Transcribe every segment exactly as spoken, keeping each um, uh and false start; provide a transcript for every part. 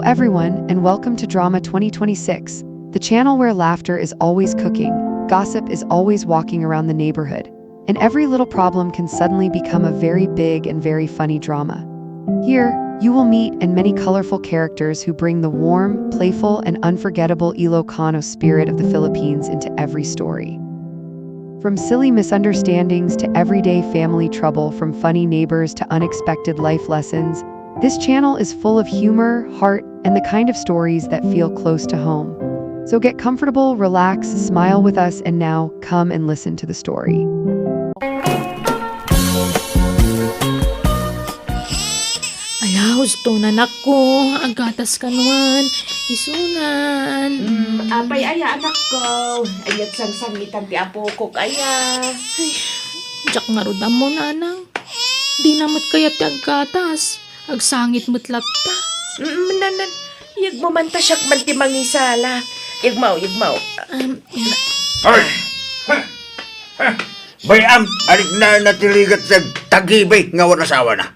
everyone, and welcome to Drama twenty twenty-six, the channel where laughter is always cooking, gossip is always walking around the neighborhood, and every little problem can suddenly become a very big and very funny drama. Here, you will meet and many colorful characters who bring the warm, playful, and unforgettable Ilocano spirit of the Philippines into every story. From silly misunderstandings to everyday family trouble, from funny neighbors to unexpected life lessons, this channel is full of humor, heart, and the kind of stories that feel close to home. So get comfortable, relax, smile with us, and now come and listen to the story. Ala, husto na, anakko. Aggatas ka naman. Isunan. Mm, apay aya, anakko? Ayat sangsangitan ti apokok aya. Ay, diak ngarud ammo, nanang. Di na met kayat ti aggatas. Agsangit met latta. Mm, nan, nan. Iyegmo man ta siak man ti mangisala. Iyegmo, iyegmo. Um, Ay! Bay-am, arik na natirigat sa tagibi nga awan asawana.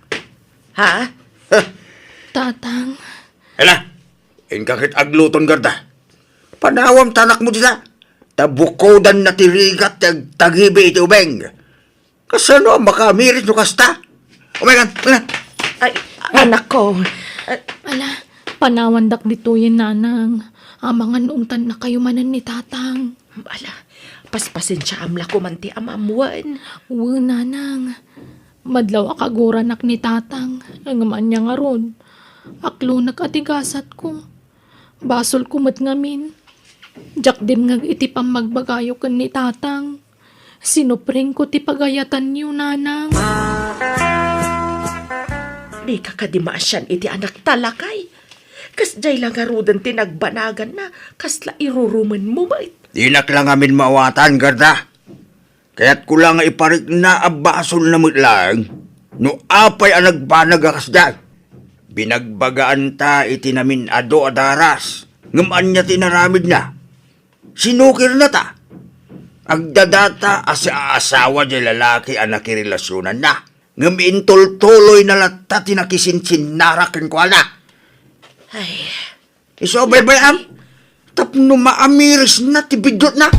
Ha? Tatang. Ala, inka ket agluton garda. Panawam ta anakmo dita. Ta bukodan natirigat ti agtagibi iti ubing. Kasano a makaamiris no kasta? Umaykan, umaykan. Ay, anakko. Ala, panawandak ditoyen, nanang. Amangan no intannakayo manen ni tatang. Ala, paspasensiaam la koma ti amam wen. Wen, nanang. Madlaw a kaguranak ni tatang, ngem ania ngarud? Aklonek a ti gasatko. Basolko met ngamin. Diak dimngeg iti pammagbagayo ken ni tatang. Sinupringko ti pagayatanyo, nanang. Dika kadi maasian iti anakta, lakay? Kasdiay la ngaruden ti nagbanaganna, kasla irurumenmo met. Dinak la ngamin maawatan, garda. Kayatko la nga iparikna a basolna met laeng no apay a nagbanag a kasdiay. Binagbagaanta iti namin-adu a daras, ngem ania ti inaramidna? Sinukirna ta. Agdadata a siaasawa diay lalaki a nakirelasionanna, ngem intultuloyna latta ti nakisinsinnarak kenkuana. Ay, Isu a baybay-am, tapno maamirisna ti biddutna.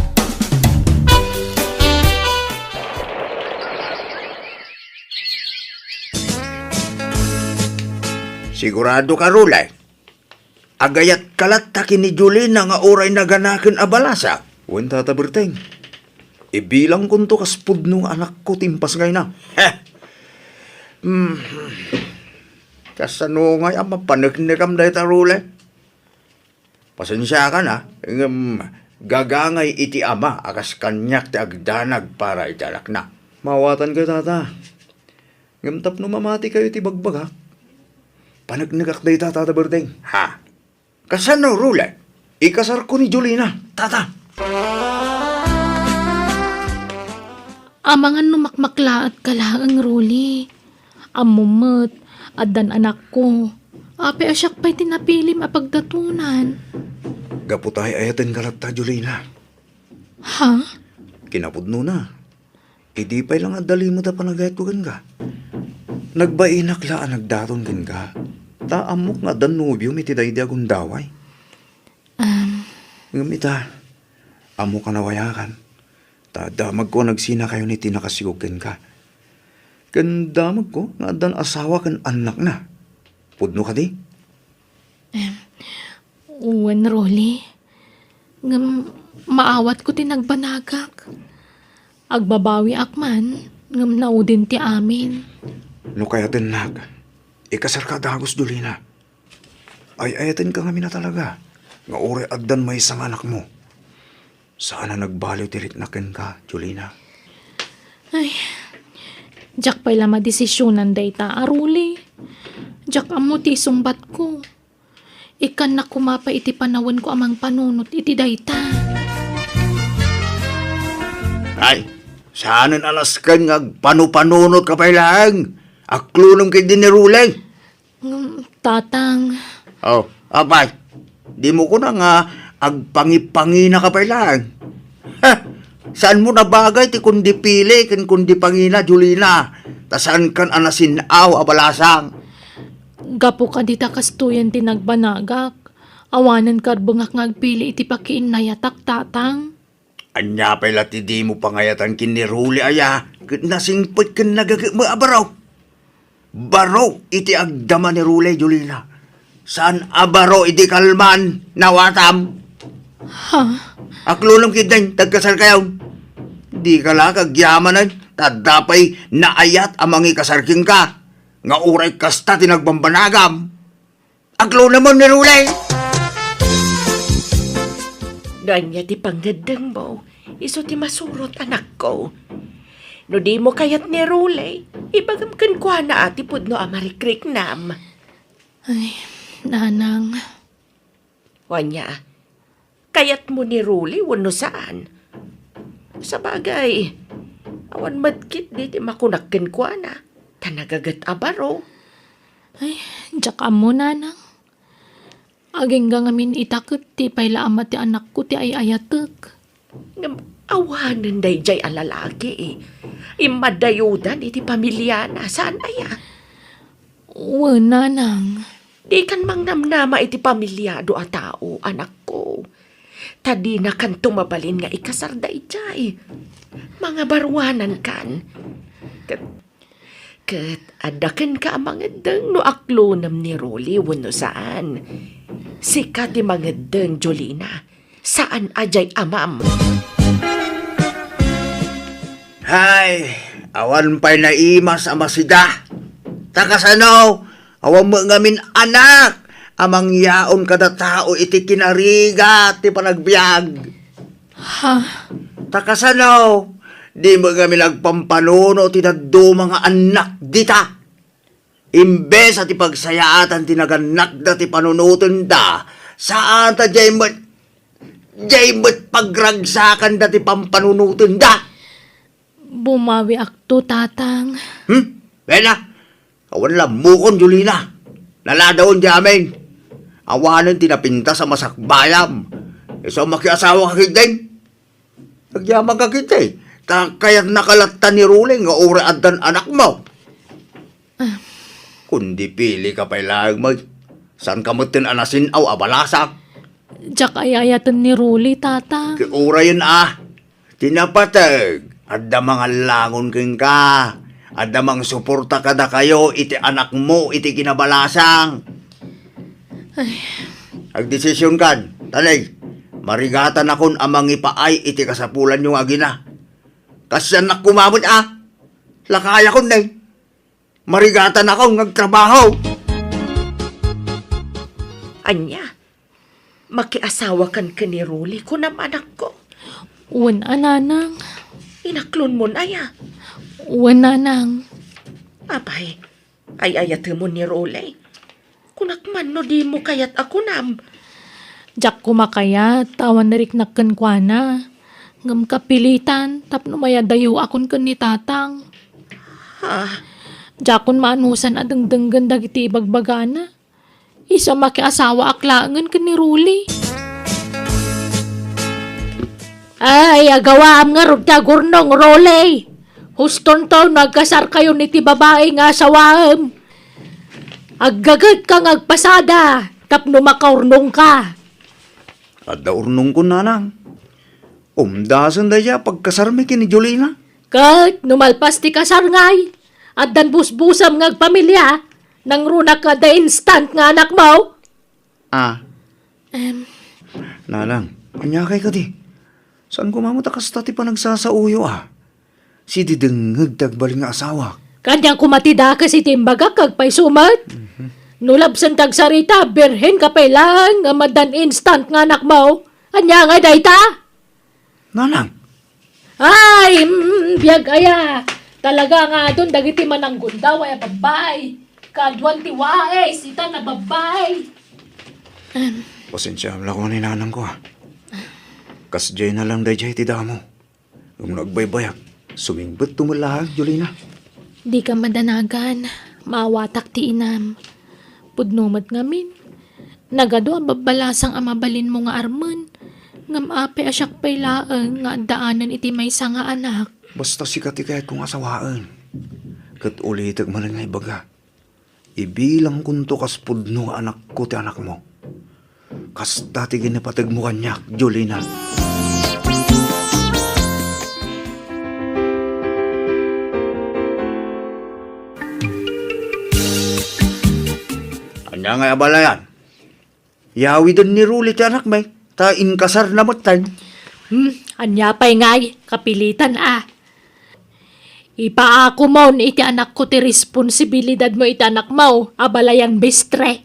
Sigurado ka, Rule? Agayat ka latta ken ni Jolina nga uray naganaken a balasa? Wen, Tata Berteng. Ibilangkonto kas pudno nga anakko ti impasngayna. Heh. Hmm. Kasano ngay a mapaneknekam dayta, Rule? Pasensiakan, a, ngem gagangay iti ama a kas kaniak ti agdanag para iti anakna. Maawatankayo, Tata. Ngem tapno mamatikayo iti bagbagak, paneknekak dayta, Tata Berteng. Ha? Kasano, Rule? Ikasarko ni Jolina, Tata. Amangan no makmaklaatka laeng, Rule. Ammom met, addan anakko. Apay a siak pay ti napilim a pagdatonan? Gapu ta ay-ayatenka latta, Jolina. Ha? Kinapudnona, idi pay la nga adda limed a panagayatko kenka, nagbainak la a nagdaton kenka. Ta ammok nga addan nobiom iti daydi a gundaway. Um. Ngem ita, ammok a nawayakan. Ta damagko a nagsinakayon iti nakasigog kenka. Ken damagko nga addan asawa ken annakna. Pudno kadi? Em, wen, Rule. Ngem maawatko ti nagbanagak. Agbabawiak man, ngem naudin ti amin. No kayatennak, ikasarka a dagus, Jolina. Ay-ayatenka ngamin a talaga nga uray addan maysa nga anakmo. Saan a nagbaliw ti riknak kenka, Jolina. Ay, diak pay la madesisionan dayta a, Rule. Diak ammo ti isungbatko. Ikkannak koma pay iti panawenko a mangpanunot iti dayta. Ay, saanen a nasken nga agpanupanunotka pay laeng. Aklonem ketdi ni Rule. Ngem, Tatang. Oh, apay, dimo kuna nga agpangipanginaka pay laeng? Heh, saanmo nabagay ti kundi pili ken kundi pangina, Jolina, ta saankan a nasin-aw a balasang. Gapu kadi ta kastoyen ti nagbanagak, awanen karbengak nga agpili iti pakiinnayatak, Tatang. Ania pay la ti dimo pangayatan ken ni Rolly aya, ket nasingpet ken nagagek met a baro? Baro iti agdama ni Rolly, Jolina. Saan a baro idi kalman, nawatam? Ha? Aklonem ketdin, tagkasarkayon. Dika la kagyamanen, ta adda pay naayat a mangikasar kenka, nga uray kasta ti nagbambanagam. Aglunaman ni Rulay! No ania ti pangngeddengmo, isu ti masurot, anakko. No dimo kayat ni Rulay, ibagam kenkuana a ti pudno a marikriknam. Ay, nanang. O ania, kayatmo ni Ruli wenno saan? Sabagay, awan met ketdi ti makunak kenkuana, ta nagaget a baro. Ay, diak ammo, nanang. Agingga ngamin ita ket ti pay la ama ti anakko ti ay-ayatek. Ngem awanen daydiay a lalaki. Immadayudan iti pamiliana, saan aya? Wen, nanang. Dikan mangnamnama iti pamiliado a tao, anakko. Ta dinakanto mabalin nga ikasar daydiay. Mangabaruanankan. Ket, ket adda kenka a mangeddeng no aklonem ni Rolly wenno saan. Sika ti mangeddeng, Jolina. Saan a diay amam. Hay, awan pay naimas a masida. Ta kasano, awan met ngamin anak a mangyaon kada tao iti kinarigat ti panagbiag. Ha? Ta kasano, di met ngamin agpampanunot ti dadduma nga annak dita. Imbes a ti pagsayaatan ti nagannakda ti panunotenda, saan ta diay met, diay met pagragsakanda ti pampanunotenda. Bumawiakto, Tatang. Hmm? Bella, awan lammukon, Jolina. Naladawen ti amin. Awanen ti napintas a masakbayam. Isu makiasawa ka ketdin. Agyamanka ketdi, ta kayatnaka latta ni Rulay nga uray addan anakmo. Ah. Kundi pilika pay laeng met. Saanka metten a nasin-aw a balasang? Diak ay-ayaten ni Ruli, Tata. Ket urayen a, ti napateg, adda mangallangon kenka. Adda mangsuporta kadakayo iti anakmo iti kinabalasang. Ay. Agdesisionkan, ta nay, marigatanakon a mangipaay iti kasapulanyo nga agina. Kasdiay koma met a, lakayakon, nay. Marigatanakon nga agtrabaho. Ania? Makiasawakan ken ni Rolly, kunam, anakko? Wen a, nanang. Inaklonmon aya? Wen, nanang. Apay, ay-ayatemon ni Rolly? Kunak man no dimo kayat a kunam. Diak koma kayat, ta awan nariknak kenkuana. Ngem kapilitan, tapno mayadayoakon ken ni Tatang. Ha? Diakon maanusan a dengdenggen dagiti ibagbagana. Isu a makiasawaak laengen ken ni Rolly. Ay, agawaam ngarud ti agurnong, Rolly! Hustonto no agkasarkayon iti babai nga asawaem. Aggagetka nga agpasada tapno makaurnongka. Adda urnongkon, nanang. Umdasen dayta pagkasarmi ken ni Jolina. Ket no malpas ti kasar ngay, addan busbusam nga agpamilia, nangrunak nga adda instant nga anakmo. Ah. Em. Nanang, aniakay kadi? Saan koma met a kasta ti panagsasaoyo, a? Sidi dengngeg ti agbalin nga asawa. Kaniak koma ti dakes iti imbagak, agpayso met. Mhm. No labsen ti agsarita, birhen ka pay laeng nga addan instant nga anakmo. Ania ngay dayta? Nanang. Ay, mm, biag aya. Talaga nga adun dagiti mananggundaway a babbai. Kaduan ti wais, ita na babbai. Em. Pasensiaam la koma ni nanangko, a. Kasdiay na lang daydiay ti damo. Ngem no agbaybayak, sumingbetto met laeng, Jolina. Dika madanagan, maawatak ti inam. Pudno met ngamin, nagadu a babbalasang a mabalinmo nga armen, ngem apay a siak pay laeng nga addaanen iti maysa nga anak? Basta sika ti kayatko nga asawaen. Ket ulitek manen nga ibaga, Ibilangkonto kas pudno nga anakko ti anakmo. Kasta ti ginapategmo kaniak, Jolina. Ania nga abalayan? Yawiden ni Rule ti anakmi, ta inkasarna metten. Hmm, ania pay ngay, kapilitan a. Ipaakomon iti anakko ti responsibilidadmo iti anakmo, abalayan mestre.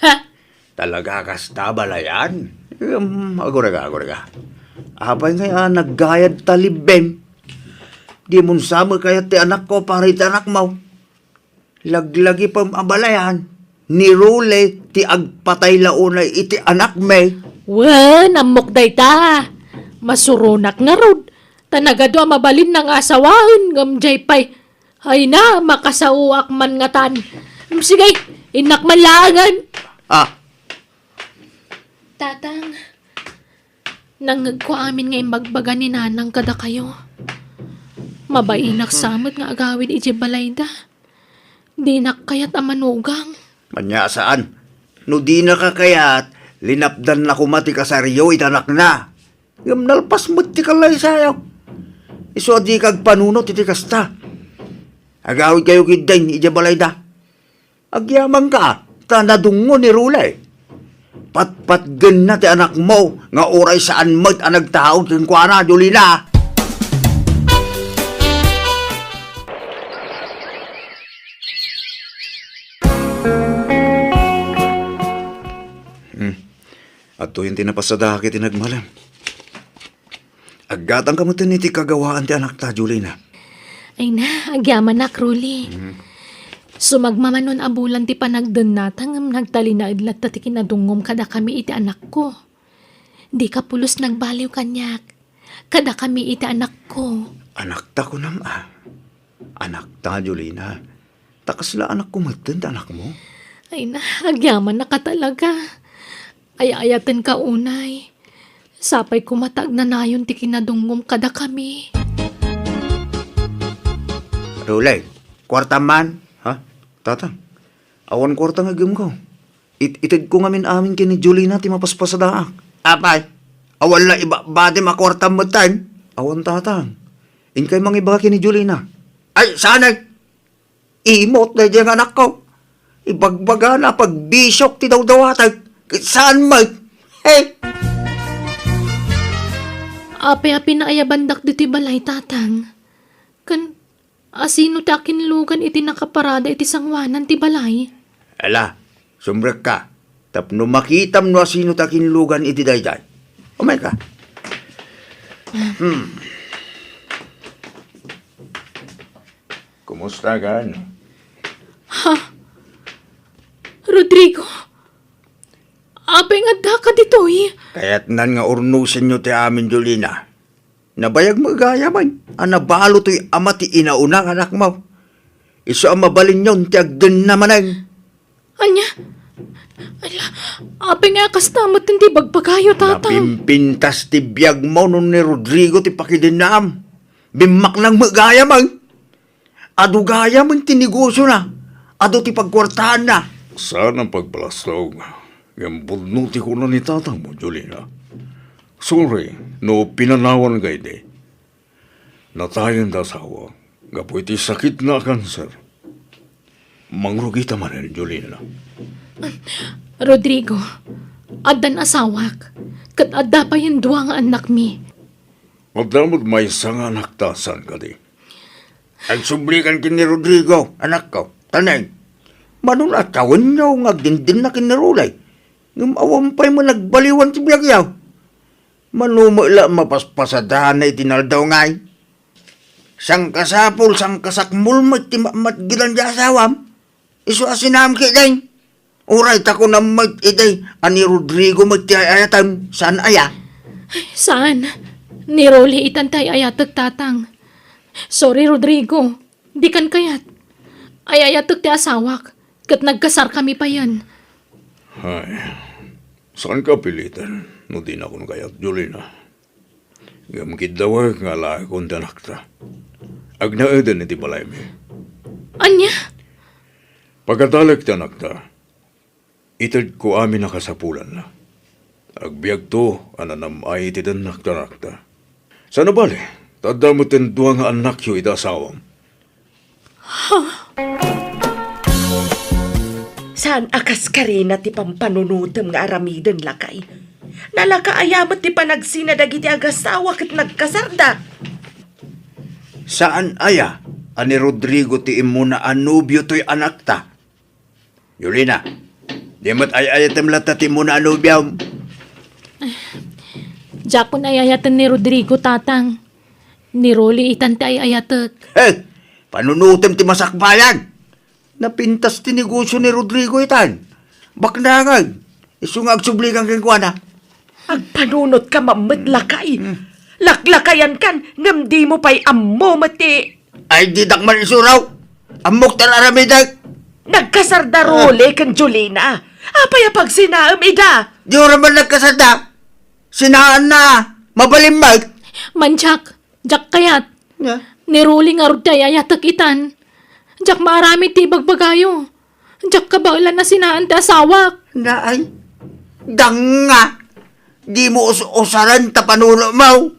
Ha? Talaga kasta, abalayan? Em, agurega, agurega. Apay ngay a naggayad ta libbem? Dimon sa met kayat ti anakko para iti anakmo. Laglagipem, abalayan, ni Rule ti agpatay la unay iti anakmi. Wen, ammok dayta. Masuronak ngarud, ta nagadu a mabalinna nga asawaen, ngem jay pay. Ay na, makasaoak man ngatan. Em, sige, innak man laengen. Ah. Tatang, nangngegko amin nga imbagbaga ni Nanang kadakayo. Mabainak sa met nga agawid idiay balayda. Dinak kayat a manugang. Ania, saan? No dinaka kayat, linapdanna koma ti kasaryo iti anakna. Ngem nalpas met ti kallaysayo. Isu a dika agpanunot iti kasta. Agawidkayo ketdin idiay balayda. Agyamanka, ta nadungngo ni Rule. Patpatgenna ti anakmo nga uray saan met a nagtaud kenkuana, Jolina. Hmm. Adtoyen ti napasadaak iti nagmalem. Aggatangka metten iti kagawaan ti anakta, Jolina. Ay na, agyamanak, Rule. Mhm. Sumagmamano a bulan ti panagdennata ngem nagtalinaed latta ti kinadungngom kadakami iti anakko. Dika pulos nagbaliw kaniak. Kadakami iti anakko. Anakta, kunam a? Anakta, Jolina. Ta kasla anakko metten ti anakmo? Ay na, agyamannaka talaga. Ay-ayatenka unay. Sapay koma ta agnanayon ti kinadungngom kadakami. Rule, kuartam man? Ha? Tatang, awan kuarta nga aggemko. It-itedko ngamin amin ken ni Jolina ti mapaspasadaak. Apay, awan la ibabadim a kuartam metten? Awan, Tatang. Inkay mangibaga ken ni Jolina. Ay, saan? Imot daydiay nga anakko. Ibagbagana a pagbisiok ti dawdawatek. Ket saan met? Hey! Apay a pinaayabandak ditoy balay, Tatang? Ken asino ti akinlugan iti nakaparada iti sangoanan ti balay? Ala, sumrekka. Tapno makitam no asino ti akinlugan iti daydiay. Umayka. Hmm. Kumusta kan? Ha? Rodrigo? Apay nga addaka ditoy? Kayatnan nga urnosenyo ti amin, Jolina. Nabayag met gayam a nabalo toy ama ti inauna nga anakmo. Isu a mabalinyon ti agdenna manen. Ania? Ala, apay nga kasta met ti bagbagayo, Tatang? Napimpintas ti biagmo no ni Rodrigo ti pakidennaam. Bimmaknang met gayam. Adu gayam ti negosiona. Adu ti pagkuartaanna. Saan a pagbalastog. Ngem pudno ti kuna ni tatangmo, Jolina. Sorry no pinanawanka idi. Natayen ti asawa gapu iti sakitna a kanser. Mangrugita manen, Jolina. Rodrigo, addan asawak, ket adda payen dua nga annakmi. Adda met maysa nga anakta, saan kadi? Agsublikan ken ni Rodrigo, anakko. Taneng, mano a tawenyo nga agdindinna ken ni Rule. Ngem awan pay met nagbaliwan ti biagyo. Mano met la a mapaspasadana iti naldaw ngay? Sangkasapul, sangkasakmul met ti matmatgedan ti asawam. Isu a sinam ketdin. Uray ta kunam met idi a ni Rodrigo met ti ay-ayatem, saan aya? Saan? Ni Rolly itan ti ay-ayatek, Tatang. Sorry, Rodrigo. Dikan kayat. Ay-ayatek ti asawak, ket nagkasarkami payen. Ay, saanka piliten no dinakon kayat, Jolina. Ngem kiddawek nga alaekon ti anakta. Agnaeden iti balaymi. Ania? Pagadalek ti anakta, itedko amin a kasapulanna. Agbiagto a nanam-ay iti dennak ti anakta. Saan a bale, ta adda met ti dua nga annakyo iti asawam. Saan a kaskarina ti pampanunotem nga aramiden, lakay? Nalaka aya met ti panagsina dagiti agasawa ket nagkasarda? Saan aya a ni Rodrigo ti immuna a nobio toy anakta? Yolina, di met ay-ayatem latta ti immuna a nobiom? Diakon ay-ayaten ni Rodrigo, Tatang. Ni Rolly itan ti ay-ayatek. Eh, panunotem ti masakbayan. Napintas ti negosio ni Rodrigo itan. Baknangan. Isu nga agsubligan kenkuana. Agpanunotka met, lakay. Hmm. Laklakayankan, ngem dimo pay ammo met ti... Ay, didak man isuraw. Ammok ta aramidek. Nagkasarda Rolly ken Jolina. Apay a pagsinaem ida? Di ura man nagkasarda. Sinaanna. Mabalin met. Mandiak, diak kayat. Nga? Ni Rolly ngarud ti ay-ayatek itan. Diak maaramid ti ibagbagayo. Diak kabaelan a sinaan ti asawak. Naay, danga. Dimo us-usaren ta panunomo.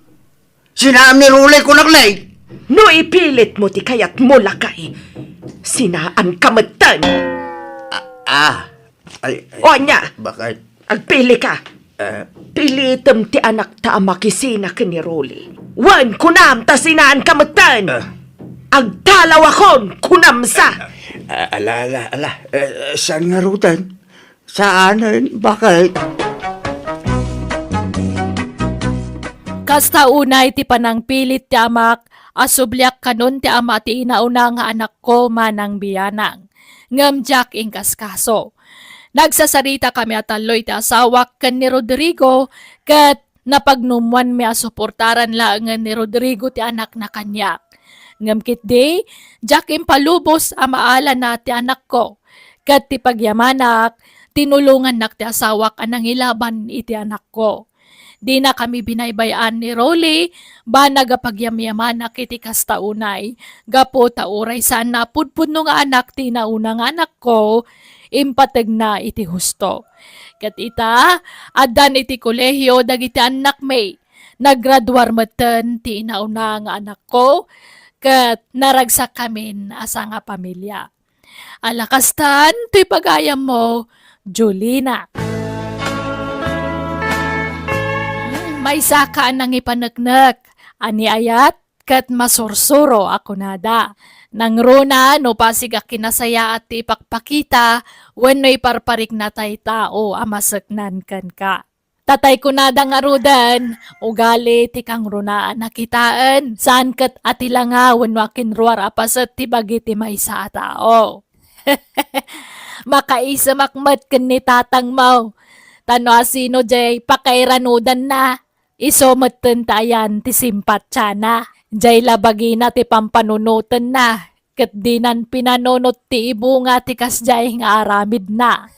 Sinaam ni Rolly, kunak lay. No ipilitmo ti kayatmo, lakay, sinaanka metten. Ah, ah. Ay, ay. O ania? Bakit? Agpilika. Eh. Pilitem ti anakta a makisina ken ni Rolly. Wen, kunam ta sinaanka metten. Eh. Agtalawakon, kunam sa. Ah, ala, ala, ala. Eh, saan ngaruden? Saanen? Bakit? Kasta unay ti panangpilit ti amak a subliak kanon ti ama ti inauna nga anakko manang bianang. Ngem diak inkaskaso. Nagsasaritakami a tallo iti asawak ken ni Rodrigo, ket napagnummoanmi a suportaran laengen ni Rodrigo ti anakna kaniak. Ngem ketdi, diak impalubos a maalana ti anakko, ket ti pagyamanak, tinulongannak ti asawak a nangilaban iti anakko. Dinakami binaybay-an ni Rolly, banag a pagyamyamanak iti kasta unay, gapu ta uray saanna a pudpudno nga anak ti inauna nga anakko, impategna iti husto. Ket ita, addan iti kolehio dagiti annakmi. Naggraduar metten ti inauna nga anakko, ket naragsakkamin a sangapamilia. Ala kastan ti pagayammo, Jolina. Maysaka a nangipaneknek, a ni ayat ket masursuro a kunada. Nangruna no pasig a kinasayaat ti ipakpakita wenno iparparikna tay tao a maseknan kenka. Tatay kunada ngaruden, ugali ti kangrunaan a kitaen, saan ket a ti langa wenno a kinruar a paset ti bagi ti maysa a tao. Makaisemak met ken ni tatangmo. Ta no asino jay pakairanudanna, isu metten ta ayan ti simpatiana. Jay la bagina ti pampanunotenna, ket dinan pinanunot ti ibunga ti kasdiay nga aramidna.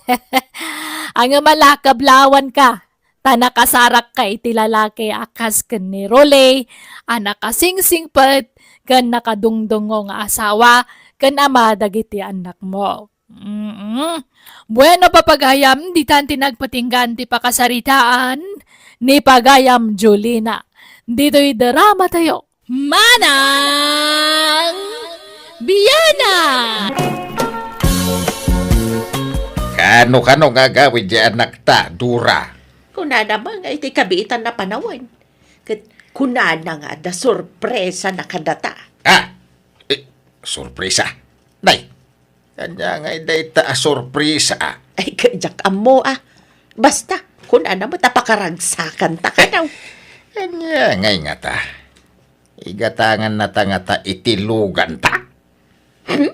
Ngem ala, kablawanka, ta nakasarakka iti lalaki a kas ken ni Rolly, a nakasingsingpet ken nakadungdungngo nga asawa ken ama dagiti annakmo. Mm. Bueno, papagayam, ditan ti nagpatinggan ti pakasaritaan ni Pagayam Jolina. Ditoy drama tayo. Manang Biana! Kano-kano nga agawid ti anakta, Dora? Kunana man nga iti kabiitan a panawen. Ket kunana nga adda sorpresana kadata. Ah! Eh, sorpresa? Nay, ania ngay dayta a sorpresa? Ay, ket diak ammo, a. Basta, kunana met a pakaragsakanta kano. Ania ngay ngata? Igatangannata ngata iti luganta? Hmm?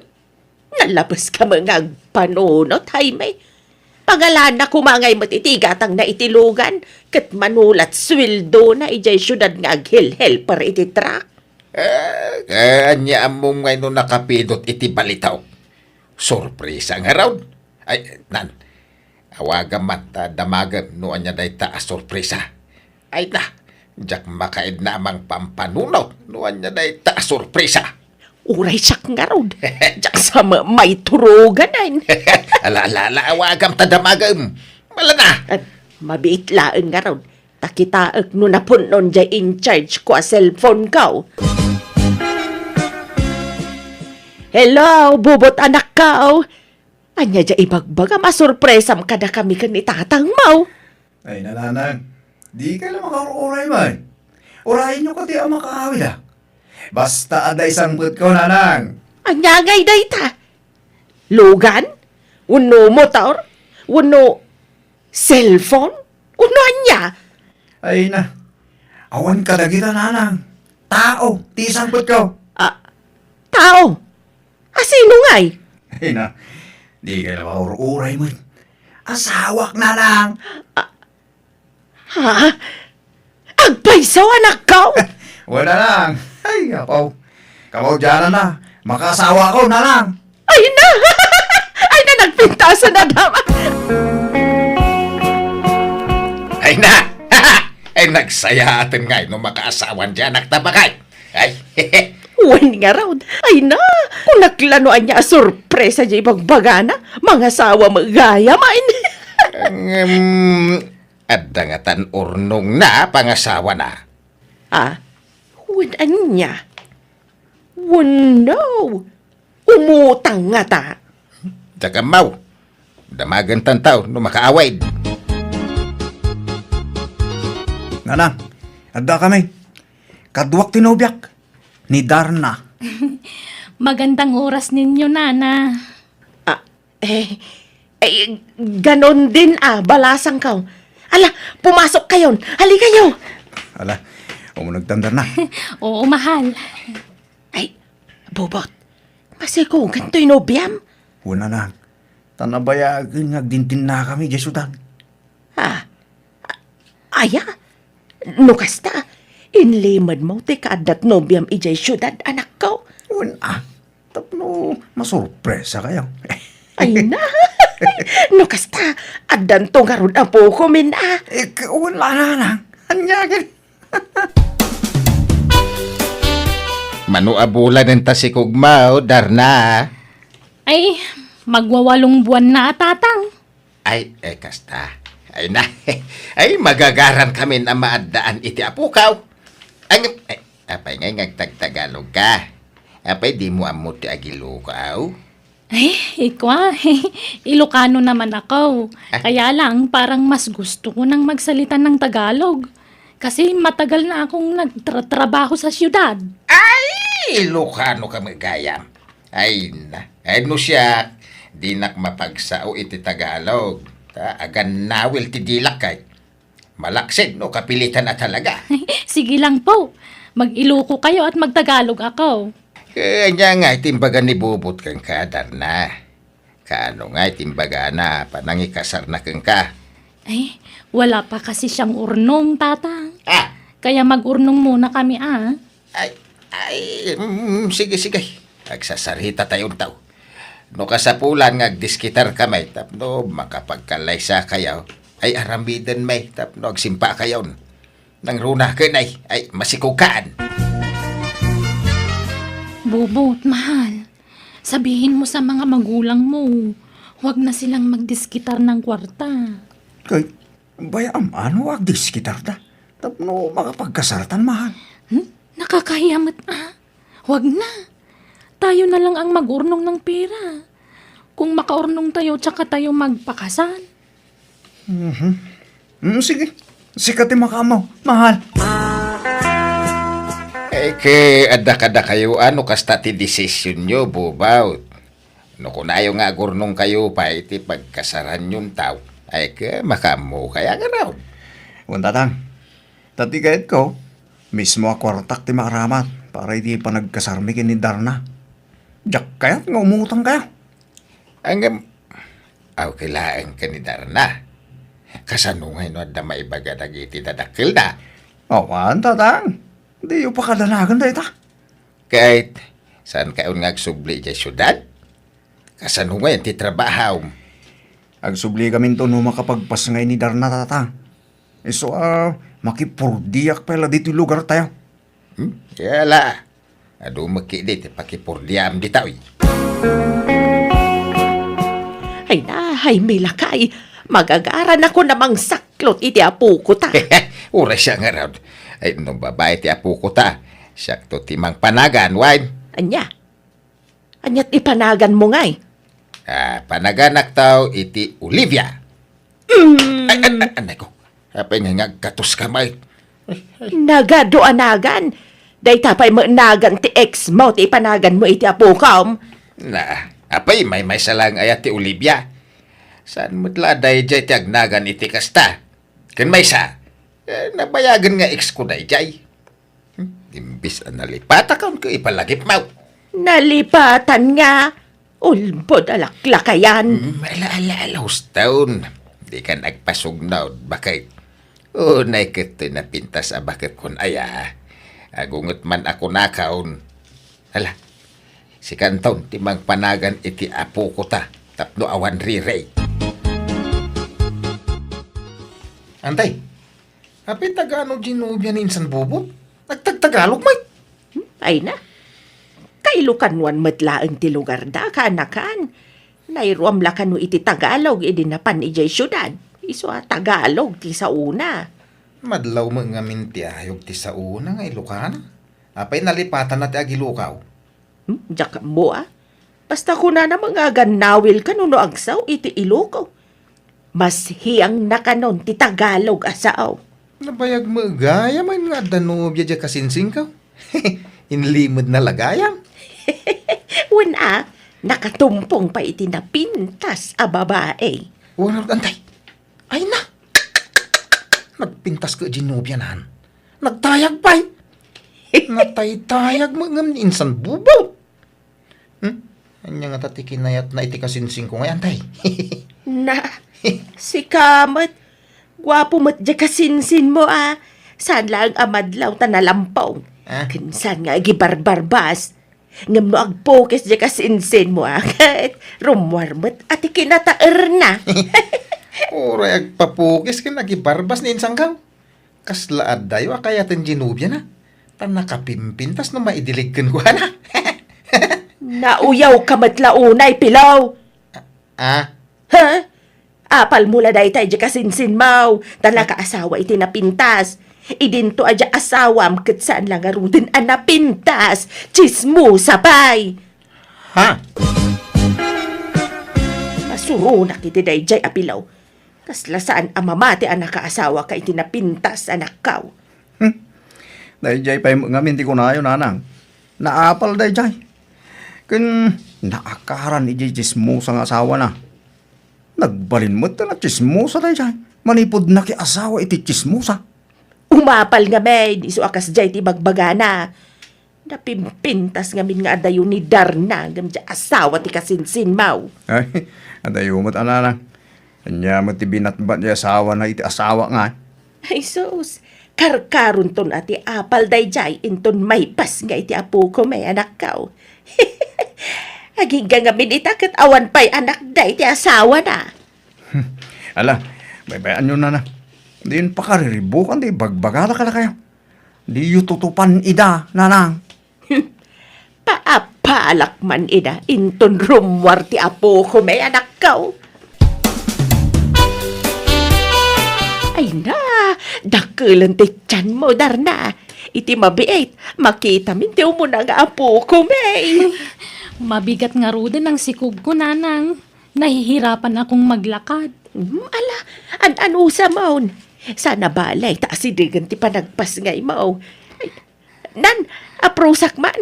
Nalabeska met nga agpanunot, Jaime. Pangalana koma ngay met iti igatangna iti lugan, ket manulat sueldona idiay siudad nga aghelhelper iti truck. Eh, eh, ania ammom ngay no nakapidot iti balitaw? Sorpresa ngarud. Ay, nan, awagam man ta damagem no ania dayta a sorpresa. Ay na, diak makaidna a mangpampanunot no ania dayta a sorpresa. Uray siak ngarud. Diak sa ma-, maituruganen. Ala, ala, ala, awagam ta damagem. Malana. At mabiit laeng ngarud. Ta kitaek no napunnon jay in charge ko a cellphone ko. Hello, bubot anakko. Ania jay ibagbagam a sorpresam kadakami ken ni tatangmo? Ay, nanang, dika la makaur-uray met. Urayenyo kadi a makaawid, a. Basta adda isangpetko, nanang. Ania ngay dayta? Lugan? Wenno motor? Wenno cellphone? Wenno ania? Ay na, awan kadagita, nanang. Tao ti isangpetko. Ah, tao? A sino ngay? Ay na, dika la makaur-uray met. Asawak, nanang. Ah, Ha? Agpayso, anakko? Wen, nanang. Ay, apo. Kamaudiananna. Makaasawako, nanang. Ay na! Ay na, nagpintasan a dama. Ay na! Ay, nagsayaaten ngay no makaasawan ti anakta, baket. Ay. Wen ngarud. Ay na! Kunak la no ania a sorpresa jay ibagbagana. Mangasawa met gayam, ay. Ngem, adda ngatan urnongna a pangasawana. Ah, wen ania? Wenno, umutang ngata? Diak ammo. Damagentanto no makaawid. Nanang, addakami. Kaduak ti nobiak, ni Darna. Magandang oras ninyo, Nana. Ah, eh, eh, ganon din, ah, balasangko. Ala, pumasok kayon. Halikayo. Ala, umunegtan, Darna. Oo, mahal. Ay, bubot. Masikugan toy nobiam? Wen, nanang. Ta nabayagen nga agdindinna kami idiay siudad. Ah, a-, aya? No kasta, inlimedmo ti kaaddat nobiam idiay siudad, anakko? Wen, ah, tapno masorpresa kayo. Ay na! No kasta, addanto ngarud a pukomin, ah. Eh, k-, wen la, nanang. Ania ket? Mano a bulan ta sikugmo, Darna? Ay, magwawalong buwan na a, Tatang. Ay, eh, kasta. Ay na. Ay, magagaran kamin a maaddaan iti apukaw. Ang, ay, apay ngay nga agtagtagalog ka? Apay dimo ammo ti agilukaw? Ay, ikwa, Ilocano naman ako. Ah. Kaya lang, parang mas gusto ko nang magsalita ng Tagalog. Kasi matagal na akong nagtratrabaho sa siyudad. Ay, Ilocano ka met gayam. Ay na, ay no siak, dinak mapagsao iti Tagalog. Ta, agannawil ti dilak kay. Malaksid no kapilitan a talaga. Sige lang po. Mag-Iloko kayo at magtagalog ako. Eh, ania nga iti imbaga ni Bubot kenka, Darna? Kaano nga iti imbagana a panangikasarna kenka? Ay, wala pa kasi siyang urnong, Tatang. Ah! Kaya mag-urnong muna kami, ah. Ay, ay, mm, sige, sige. Agsasarita tayonto. No kasapulan nga agdiskitar kami tapno makapagkalaysa kayo, ay aramiden mi tapno agsimpa kayon. Nangruna ken ay, ay, masikukaan. Bubot, mahal. Sabihin mo sa mga magulang mo, huwag na silang magdiskitar ng kwarta. Kay, bayam, ano agdiskitar ta? Tapno makapagkasartan, mahal. Hmm? Nakakahiya met, ah. Huwag na. Tayo na lang ang mag-urnong ng pera. Kung makaurnong tayo, tsaka tayo magpakasal. Mhm. Mm, sige. Sika ti makaammo, mahal. Eh, ke, adda kadakayo, ano kasta ti desisyonyo, Bubot? No kunayo nga agurnong kayo pay iti pagkasaranyon tao, ay ke, makaammo kaya nga raw? Wen, Tatang. Ta ti kayatko, mismo a kuartak ti maaramat para iti panagkasarmi ken ni Darna. Diak kayat nga umutang kayo. Ngem, aw, kailaen ken ni Darna. Kasano ngay no adda maibaga dagiti dadakkelda? Awan, Tatang. Diyo pakadanagan dayta. Ket, saan kayon nga agsubli idiay siudad? Kasano ngay ti trabahom? Agsubli kaminto no makapagpas ngay ni Darna, Tatang. Isu a makipurdiak pay la ditoy lugartayo. Hmm? Kaya la, Adu met ketdi ti pakipurdiam ditoy. Ay na, ay milakay. Magagaranakon a mangsaklot iti apokota. Uray siak ngarud. Ay, no babai ti apokota, siakto ti mangpanagan, wen? Ania? Ania ti panaganmo ngay? Ah, panaganakto iti Olivia. Mm. Ay, ay, ay, anay ko. Apay nga, nga agkatoska met? Nagadu a nagan. Dayta pay met nagan ti ex mo ti ipanaganmo iti apokom. Na, apay, maymaysa laeng aya ti Olivia? Saan met la daydiay ti agnagan iti kasta? Ken maysa, eh, nabayagen nga ex ko daydiay. Hmm, imbes a nalipatakon ket ipalagipmo. Nalipatan nga? Ulbod a laklakayan. Mm, ala, ala, ala, huston. Dikan agpasugnod, baket. Unay ket toy napintas a baket kon aya. Agunget man a kunakon. Ala, sikanton ti mangpanagan iti apokota tapno awan rirey. Antay, apay taga-ano ti nobia ni insan Bubot? Nagtagtagalog met. Hmm, ay na. Kailokanuan met laeng ti lugarda, kaanakan. Nairuam la kano iti Tagalog idi napan idiay siudad. Isu a Tagalog ti saona. Madlaw met ngamin ti ayog ti saona nga Ilokana. Apay nalipatanna ti agilokaw? Hmm, diak ammo a. Basta kunana met nga agannawil kano no agsaw iti Ilokaw. Mas hiangna kanon ti Tagalog a sao. Nabayag met gayam nga adda nobia diay kasinsinko. Inlimedna la gayam. Wen a, nakatumpong pay iti napintas a babai. Wen, antay. Ay na! Nagpintas ket diay nobianan. Nagtayag pay. Nataytayag met ngem ni insan Bubot. Hmm? Ania ngata ti kinayatna iti kasinsinko ngay, antay? Na, sika met. Guapo met diay kasinsinmo a. Saan laeng a madlaw ta nalampong. Ah? Ken saan nga agibarbarbas. Ngem no agpukis diay kasinsinmo a, ket rummuar met a ti kinataerna. Uray agpapukis ken agibarbas ni insangko. Kasla addayo a kayaten diay nobiana. Ta nakapimpintas no maidilig kenkuana. Nauyawka met la unay, Pilaw. Ah? Ha? Apalmo la dayta idiay kasinsinmo, ta nakaasawa iti napintas. Idinto a diay asawam ket saan la ngaruden a napintas. Tsismosa pay. Ha? Masuronak iti daydiay a Pilaw. Kasla saan a mamati a nakaasawaka iti napintas, anakko. Hmm. Daydiay pay met ngamin ti kunayo, nanang. Naapal daydiay. Ken naakaran idiay tsismosa nga asawana. Nagbalin met ta natsismosa daydiay. Manipud nakiasawa iti tsismosa. Umapal ngamin, isu a kasdiay ti bagbagana. Napimpintas ngamin nga adayo ni Darna ngem diay asawa ti kasinsinmo. Ay, adayo met a nanang. Ania met ti binatbat ti asawana iti asawa nga? Ay, sus! Karkaronton a ti apal daydiay inton maipas nga iti apokon, anakko. Agingga ngamin ita ket awan pay anakda iti asawana. Hmm. Ala, baybay-anyo, nana. Diyon pakariribukan ti bagbagada kadakayo. Diyo tutupan ida, nanang. Paapalak man ida inton rummuar ti apokon, anakko. Ay na, dakelen ti tianmo, Darna. Iti mabiit, makitamin ti umuna nga apokon. Mabigat ngaruden ang sikogko, nanang. Nahihirapan akong maglakad. Hmm, ala, an-anusamon. Saan a bale ta asidegen ti panagpasngaymo. Ay, nan, aprusak man.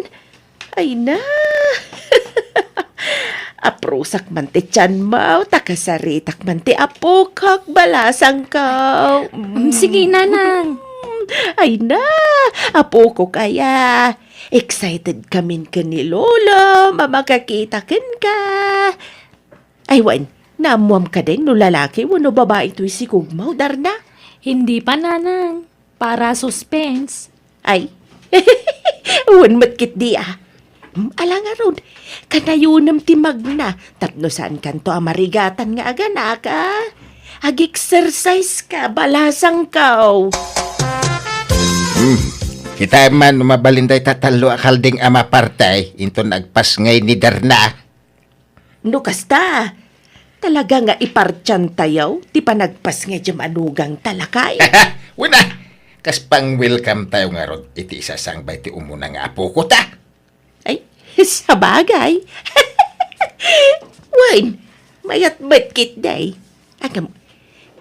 Ay na. Aprusak man ti tianmo, ta kasaritak man ti apokok, balasangko. Mm. Sige, nanang. Ay na, apokok aya. Excited kamin ken ni Lolo a makakita kenka. Ay, wen, naammuam kadin no lalaki wenno babai toy sikogmo, Darna? Hindi pa, nanang. Para suspense. Ay, wen met ketdi a. Hmm, ala ngarud, kanayonem ti magna tapno saankanto a marigatan nga aganak a. Ag-exercise ka, balasangko. Hmm. Ita man no mabalin dayta tallo a kalding a mapartay inton agpasngay ni Darna. No kasta, talaga nga ipartiantayo ti panagpasngay diay manugangta, lakay. Wen a, kas pang-welcome tayo ngarud iti isasangbay ti umuna nga apokota. Ay, sabagay. Wen, mayat met ketdi. Agam,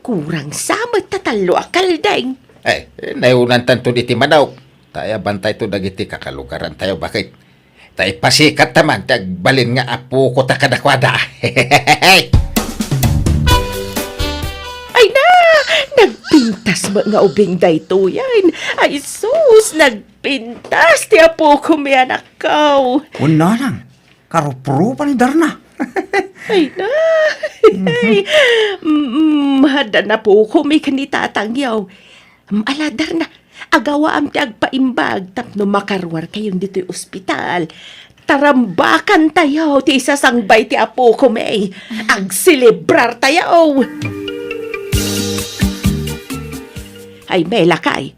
kurang sa met ta tallo a kalding. Ay, eh, naunantanto iti manok. Ta ayabantayto dagiti kakalugarantayo, baket. Ta ipasikat ta man ti agbalin nga apokota kadakuada. Ay na! Nagpintas met nga ubing daytoyen. Ay sus, nagpintas ti apokon, anakko. Kunana lang, karuprupa ni Darna. Ay na! Mm, adda napukomi ken ni tatangyo. Mm, ala, Darna, agawaam ti agpaimbag tapno makaruarkayon ditoy ospital. Tarambakantayo ti isasangbay ti apokomi. Agselebrartayo. Ay, lakay,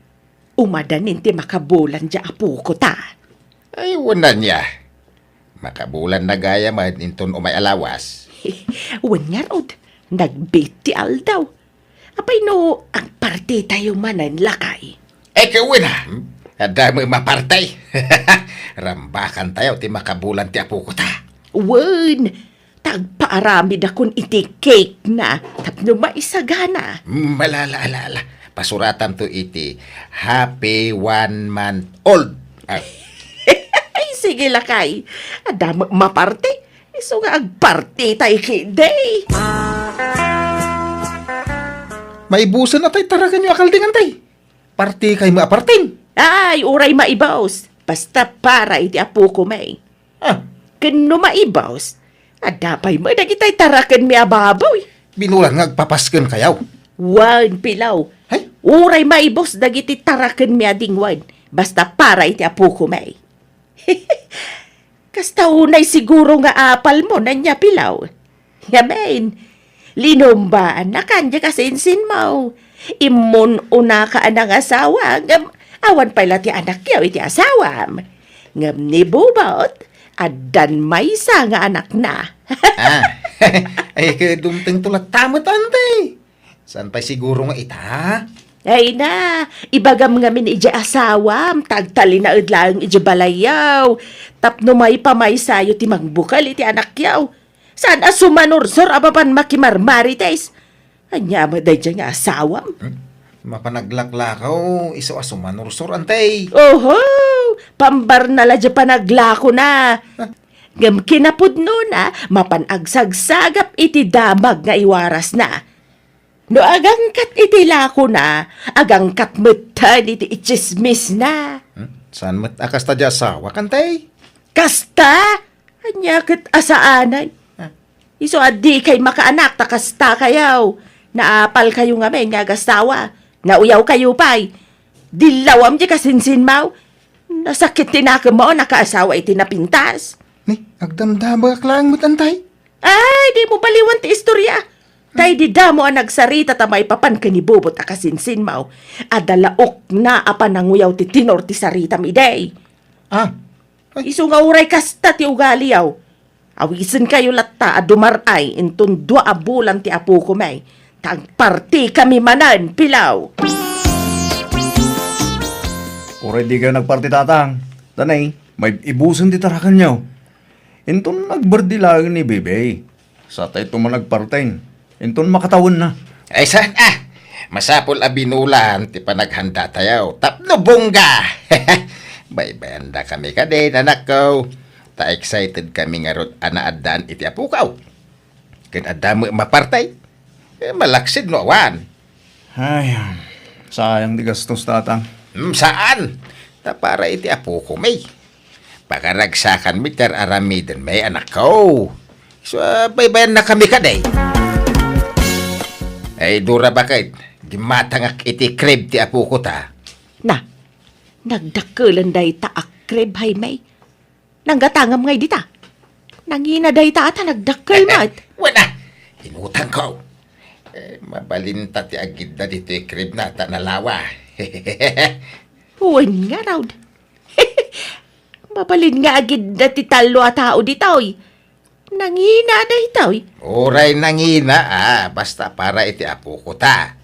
umadanin ti makabulan diay apokota. Ay, wen ania. Makabulanna gayam inton umay a lawas. Wen ngarud, nagbiit ti aldaw. Apay no agpartitayo manen, lakay? Eh, wen a, adda met mapartay. Rambakantayo ti makabulan ti apokota. Wen, ta agpaaramidakon iti cake na tapno maisagana. Mm, ala, ala, ala, ala. Pasuratanto iti happy one month old. Ah. Ay, sige, lakay. Adda met maparti. Isu nga agpartitay ketdi. Maibusen a tay tarakenyo a kalding, tay. Partikay met a parten. Ay, uray maibus. Basta para iti apokomi. Ah. Ken no maibus, adda pay met dagitay tarakenmi a baboy. Binulan nga agpapaskenkayo. Wen, Pilaw. Hay? Uray maibus dagiti tarakenmi a dingwen. Basta para iti apokomi. Kasta unay siguro nga apalmo, ania, Pilaw? Ngamin, linumbaannakan diay kasinsinmo. Immun-unaka a nangasawa, ngem awan pay la ti anakyo iti asawam. Ngem ni Bubot, addan maysa nga anakna. Ah, ay, ket dumtengto latta met, anti. Saan pay siguro nga ita? Ay na, ibagam ngamin idiay asawam, ta agtalinaed laeng idiay balayyo. Tapno maipamaysayo ti mangbukel iti anakyo. Saan a sumanursor a mapan makimarmarites? Ania met daydiay nga asawam? Hmm? Mapan aglaklakaw, isu a sumanursor, anti. Oho! Pambarna la diay panaglakona. Ah. Ngem kinapudnona, mapan agsagsagap iti damag nga iwarasna. No agangkat iti lakona, agangkat metten iti itsismisna. Hmm? Saan met a kasta diay asawak, anti? Kasta? Ania ket a saanen? Ah. Isu a dikay makaanak ta kastakayo. Naapalkayo ngamin nga agasawa. Nauyawkayo pay. Dillawam diay kasinsinmo. Nasakit ti nakemmo a nakaasawa iti napintas. Ni, agdamdamagak laeng met, anti. Ay, dimo baliwan ti istoria. Tay di damo a nagsarita ta maipapan ken ni Bubot a kasinsinmo. Adda la ukna a pananguyaw ti tenor ti saritam idi. Ah. Ay. Isu nga uray kasta ti ugaliyo. Awisenkayo latta a dumar-ay inton dua a bulan ti apokomi. Ta agpartikami manen, Pilaw. Uray dikayo nagparti, Tatang. Tanay, maibusen ti tarakenyo. Inton agbirthday laeng ni Bebe, satayto man agparten. Inton makatawenna. Ay, saan a? Masapul a binulan ti panaghanda tayo. Tapno bongga! Baybayandakami kadi, anakko. Ta excited kami ngarud a naaddaan iti apokaw. Ken adda met mapartay. Eh, malaksid no awan. Ay, sayang ti gastos, Tatang. Hmm, saan? Ta para iti apokomi. Pakaragsakanmi ti ar-aramidenmi, anakko. So, ah, baybayannakami kadi. Ay, Dora, baket? Dimmatangak iti crib ti apokota. Na, nagdakkelen dayta a crib, Jaime. Nanggatangam ngay dita. Nangina dayta a ta nagdakkel met. Wen a, inutangko. Eh, mabalinta ti agidda ditoy crib na ta nalawa. Wen ngarud. Mabalin nga agidda ti tallo a tao ditoy. Nangina daytoy. Uray nangina, ah, basta para iti apoko ta.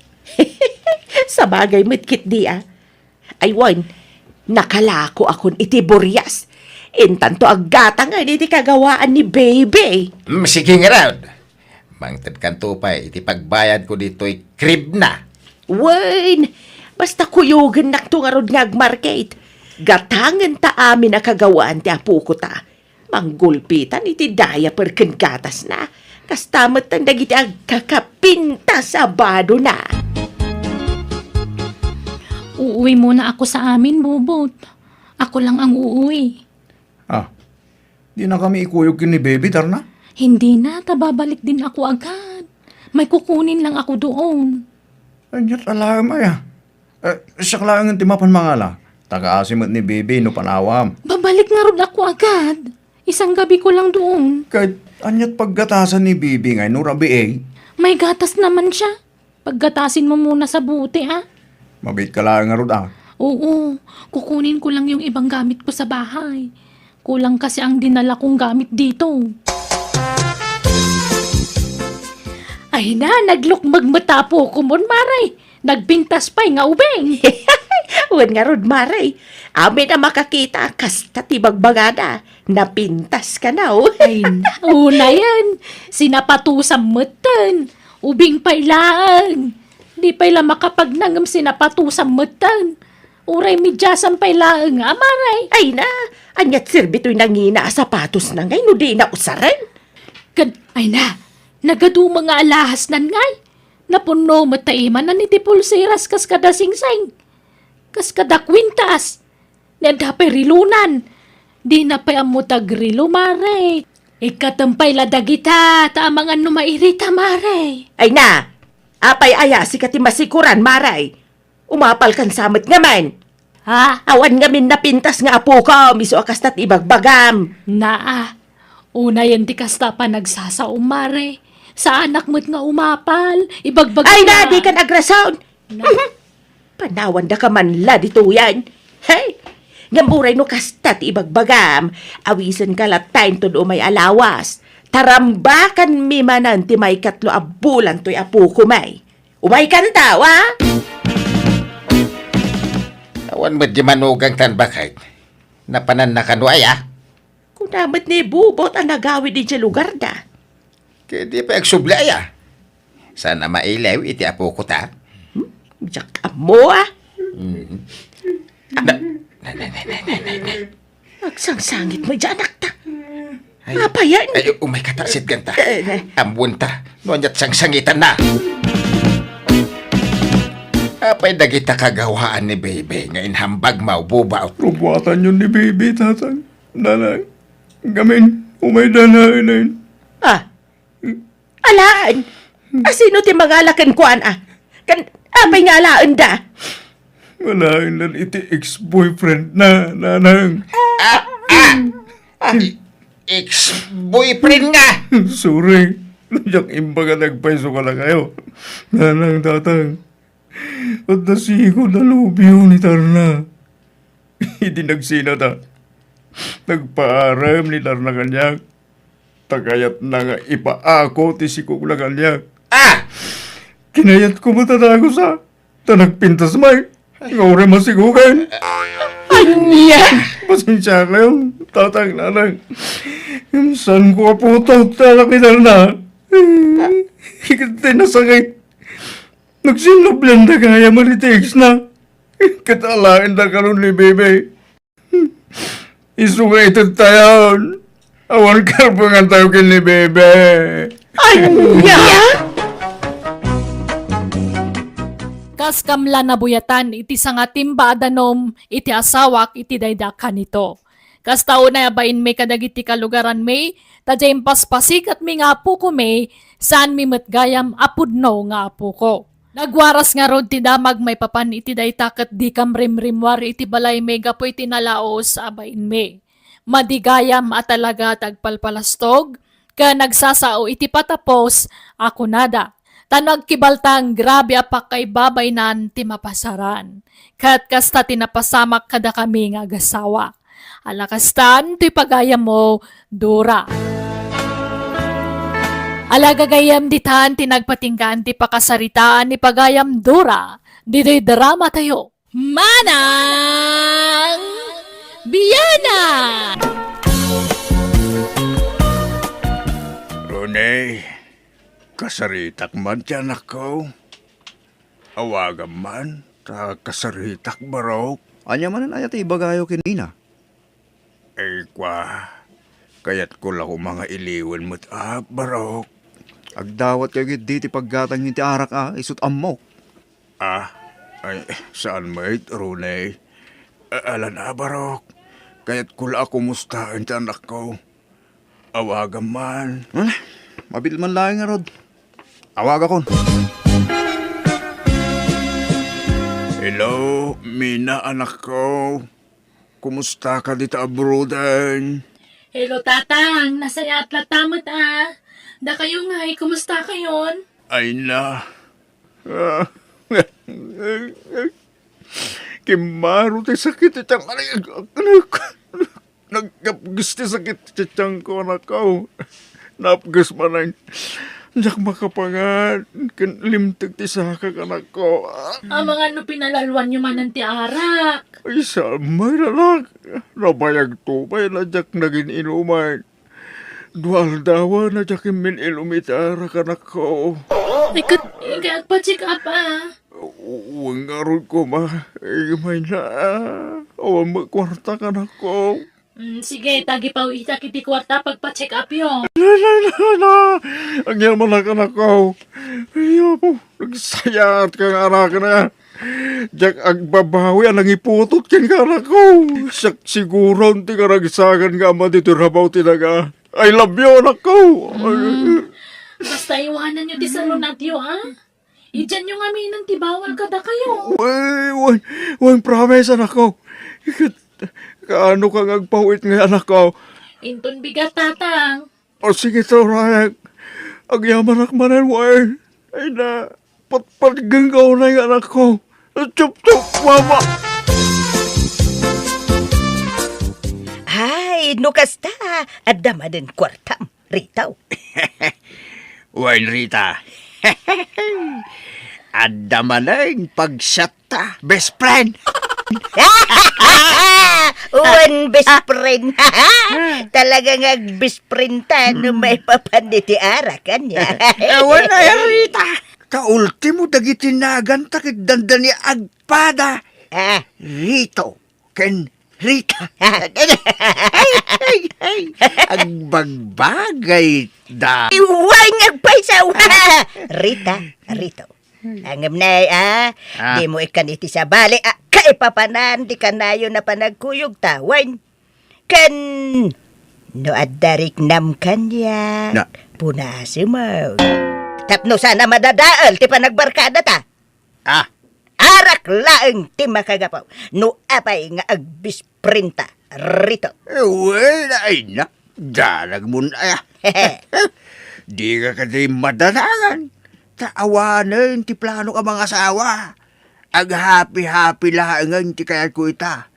Sabagay met ketdi, ah. Ay wen, nakalakoakon iti burias. Intanto aggatangen iti kagawaan ni Baby. Mm, sige ngarud. Mangtedkanto pay iti pagbayadko ditoy kribna. Wen, basta kuyogennakto ngarud nga agmarket. Gatangenta amin a kagawaan ti apoko ta. Manggulpitan iti diaper ken gatasna. Kasta metten dagiti agkakapintas a badona. Uuwi muna ako sa amin, Bubot. Ako lang ang uuwi. Ah, di na kami ikuyog ken ni Baby, Darna? Hindi na, ta babalik din ako agad. May kukunin lang ako doon. Ania't alaem aya? Eh, siak laengen ti mapan mangala. Tagaasi met ni Baby no panawam. Babalik ngarud ako agad. Isang gabi ko lang doon. Ket ania't paggatasan ni Baby ngay no rabii? May gatas naman siya. Paggatasin mo muna sa bote, ah. Mabiit ka laeng ngarud, ah. Oo, kukunin ko lang yung ibang gamit ko sa bahay. Kulang kasi ang dinala kong gamit dito. Ay na, naglukmeg met a apokon, Mare. Nagpintas pay nga ubing. Wen ngarud, Mare. Amin a makakita, kasta ti bagbagada. Napintas kano. Ay na, unayen. Sinapatusam metten. Ubing pay laeng. Di pay la makapagnangem sinapatusam metten. Uray mediasam pay laeng, a, Mare. Ay na, ania't serbi toy nangina a sapatosna ngay no dina usaren? Ken, ay na, nagaduma nga alahasnan ngay. Napunno met ta imanan iti pulseras kas kada singsing. Kas kada kwintas. Ni adda pay relonan. Dina pay ammo ti agrelo, Mare. Ikkatem pay la dagita, ta amangan no mairita, Mare. Ay na, apay aya sika ti masikuran, Mare? Umapalkan sa met ngamin. Ha? Awan ngamin napintas nga apokom, isu a kasta ti ibagbagam. Naa, unayen ti kasta a panagsasaom, Mare. Saanak met nga umapal, ibagbagam. Ay na, dikan agrason. Na. Panawandaka man la ditoyen. Hey! Ngem uray no kasta ti ibagbagam, awisenka latta inton umay a lawas. Tarambakanmi manen ti maikatlo a bulan toy apokomi. Umaykanto, a? Awan met di manugang tan baket. Napananna kano aya? Kuna met ni Bubot a nagawid idiay lugarda. Ket di pay agsubli aya? Saan a mailew iti apoko ta? Hmm? Diak ammo, a? Mm. Na, na, na. Agsangsangit met diay anakta. Ay, apayen? Ay, umaykata, sitganta. Eh, eh. Ammoenta, no ania't sangsangitanna. Apay dagita kagawaan ni Baby nga inhambag maububaw? Rubuatanyo ni Baby, Tatang. Nanang, ngamin, umayda laeng. Ah, alaen? A, sino ti mangala kenkuana? Kan, apay nga alaenda? Alaen iti ex-boyfriend na, Nanang. Ah, ah! Ah, i-, ex-boyfriend nga! Sorry. Diak imbag a nagpayso kadakayo. Nanang, Tatang. Adda siko da lubio ni Tarna. Idi nagsinata, nagpaarem ni Tarna kaniak. Ta kayatna nga ipaako ti sikona kaniak. Ah! Kinayatko met a dagusa, ta nagpintas met. Nga uray masigugan. Ania? Pasensiakayon, Tatang, Nanang. Saanko a putot ti anak ni Tarna. Ket ti nasakit, nagsinnublianda gayam iti ex-na. Ket alaenda kano ni Baby. Isu nga ited tayon. Awan karbengan tayo ken ni Baby. Ania? Kas kamla nabuyatan iti sangatimba a danum iti asawak iti daydi a kanito. Kasta unay a bainmi kadagiti kalugaranmi, ta diay impaspasikatmi nga apokomi, saanmi met gayam a pudno nga apoko. Nagwaras ngarud ti damag maipapan iti dayta ket dikam rimrimmuar iti balaymi gapu iti nalaos a bainmi. Madi gayam a talaga ti agpalpalastog, ken nagsasao iti patapos a kunada, Ta no agkibaltang, grabe a pakaibabaynan ti mapasaran. Ket kasta ti napasamak kadakami nga agasawa. Ala kastan ti pagayammo, Dora. Ala gagayyem ditan ti nagpatinggaan ti pakasaritaan ni pagayam Dora, ditoy drama tayo. Manang Biana! Roney, kasaritak man ti anakko. Awagam man, ta kasaritak, barok. Ania manen aya ti ibagayo ken Dina? Ay, kua, kayatko la koma nga iliwen met a, barok. Agdawatkayo ketdi ti paggatang iti arak a, isut' ammok. Ah, ay, saan met, Roney. A-, alan a, barok. Kayatko la a kumustaen ti anakko. Awagam man. Ala, mabil man laeng ngarud. Awagakon. Hello, Mina, anakko. Kumusta ka dita abroaden? Hello, Tatang. Nasayaat latta met a. Dakayo ngay, kumusta kayon? Ay na. Kimmaro ti sakit ti tiyan. Nagkapgis ti sakit ti tiyanko, anakko. Napgis manen. Diak makapangan ken limteg ti sakak, anakko. Amangan no pinalalwanyo manen ti arak. Ay, saan met, anak. Nabayagto pay a diak nagin-inuman. Dua aldaw a diak immin-inum iti arak, anakko. Ay, ket, ket agpa-check up, a. Wen ngarud koma, imayna, a. Awan met kuartak, anakko. Mm, sige, ta agipaw-itak iti kuarta pagpa-check upyo. La, la, la, la. Agyamanak, anakko. Ay, Apo, nagsayaatka nga araken a. Diak agbabawi a nangiputot kenka, anakko. Siak siguron ti karagsakan nga ama ditoy rabaw ti daga. I love you, anakko. Mm. Basta iwananyo ti salunatyo, a? Idianyo ngaminen ti bawal kadakayo. Wen, wen, wen, promise, anakko. Ket, kaano ka nga agpaw-it ngay, anakko? Inton bigat, Tatang. O, sige, Torek. Agyamanak manen, wen. Ay na, patpatgengka unay nga anakko. Chup, chup, mama. Ay, no kasta, adda manen kuartam, Rito. Wen, Rita. Adda manen pagsiatta, best friend. Wen, best friend. Talaga nga best friend ta, no maipapan iti arak, ania. Wen, ay, Rita. Ta ultimo, dagiti naganta ket dandani agpada. Ah. Rito ken Rita. Ay, ay, ay. Agbagbagay da. Iway nga agpaysaw. Rita, Rito. Ngem nay, a, dimo ikkan iti sabali a kaipapanan ti kanayon a panagkuyogta, wen. Ken no adda riknam kaniak, punasemmo. Tapno saan a madadael ti panagbarkadata. Ah. Arak laeng ti makagapu. No apay nga agbisprinta, Rito? Wen, ay na, danagmon aya. Dika kadi madanagan. Ta awanen ti planok a mangasawa. Aghapi-hapi laengen ti kayatko ita.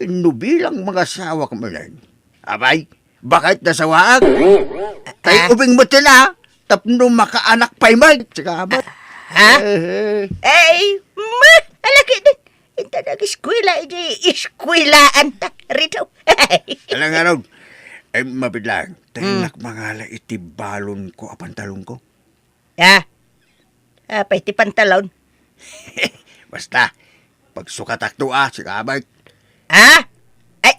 No bilang mangasawak manen, apay, baket ti asawaak. Tay ubing met ken, a, tapno makaanak pay met. Sika met. Ha? Eh. Ay, ma, alaki din. Inta nag-eskwela, iti eskwelaan ta, Rito. Alangan, ay, mabit lang. Tay nakmangala iti balonko a pantalonko. Ha? Apay ti pantalon? Basta, pagsukatakto a, sika met. Ha? Ay!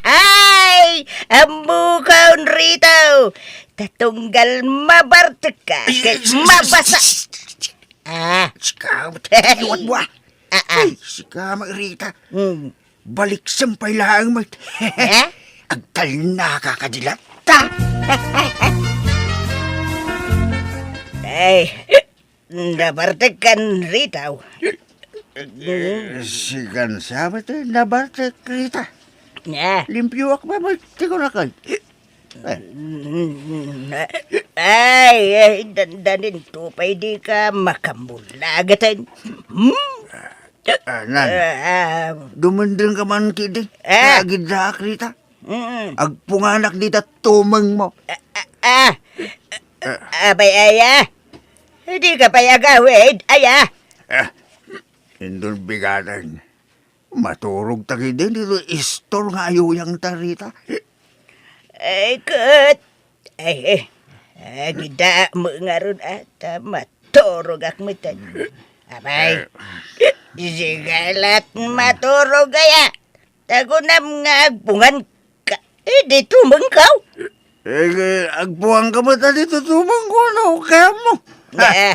Ay! Ammokon, Rito! Ta tunggal mabartekka ket mabasa. Ah. Sika met, liwat mo, a. Ah, ah. Ay, sika met, Rita. Hmm. Baliksem pay laeng met. Eh? Agtalnaka kadi latta. Ay, nabartekkan, Rito. Eh, sikan sa met, eh, nabartek, Rita. Eh. Limpioak met, ti kunakay. Eh. Mm, eh. Ay, ay, dandanin to pay di ka makamulagaten. Hmm? Ah, nan. Ah, dumundeng ka man kidi. Ah. Agiddaak rita. Mm. Agpunganak dita tumeng mo. Ah, ah, ah. Ah. Abay, aya. Di ka pay agawid, aya. Ah, indon bigaden. Maturog ta kidi dito istor nga ayuyang ta rita. Ay, ket. Ay, eh. Agida mo ngarud ata maturog ak metten. Abay. Sige lat maturog aya. Tagunam nga agpungan ka. Eh, di tumengkaw. Eh, agpuan ka met a di tutumang ko, ano, kaya mo? Eh,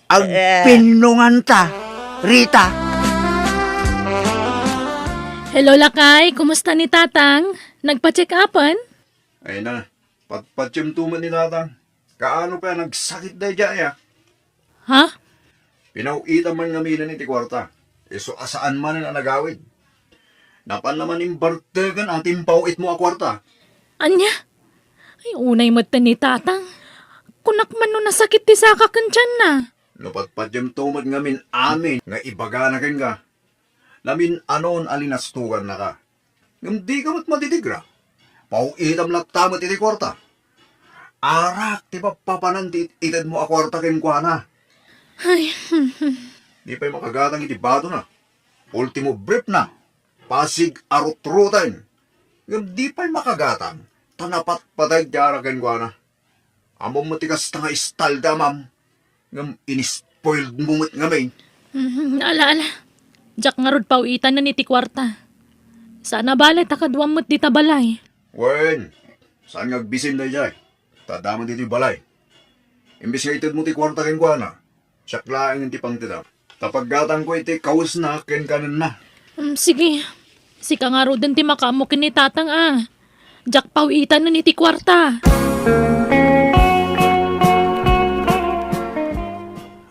agpinnungan ta, Rita. Hello, lakay. Kumusta ni Tatang? Nagpa-check-upan? Ay na, patpatyem to met ni Tatang. Kaano pay a nagsakit daydiay, a? Ha? Pinaw-itam man ngamin iti kuarta. Isu a saan manen a nagawid. Napanna man imbarteken a timpaw-itmo a kuarta. Ania? Ay, unay met ni Tatang. Kunak man no nasakit ti saka ken tianna. No patpatyem to met ngamin amin nga ibagana kenka. Namin-anon a linastugannaka. Ngem dika met madidgra. Paw-itam latta met iti kuarta. Arak ti pappapanan ti it-itedmo a kuarta kenkuana. Ay. Di pay makagatang iti badona. Ultimo briefna. Pasig a rutruten. Ngem di pay makagatang ta napatpateg ti arak kenkuana. Ammom met ti kasta nga istalda, ma'am. Ngem inispoiled mo met ngamin. Mhm, ala, ala. Diak ngarud paw-itanen iti kuarta. Saan a bale ta kaduam met dita balay. Wen, saan nga agbisin daydiay? Ta adda met iti balay. Imbes nga itedmo ti kuarta kenkuana, siak laeng ti pangtedam. Ta paggatangko iti kawesna ken kanenna. Mm, sige. Sika ngaruden ti makaammo ken ni Tatang a. Diak paw-itanen iti kuarta.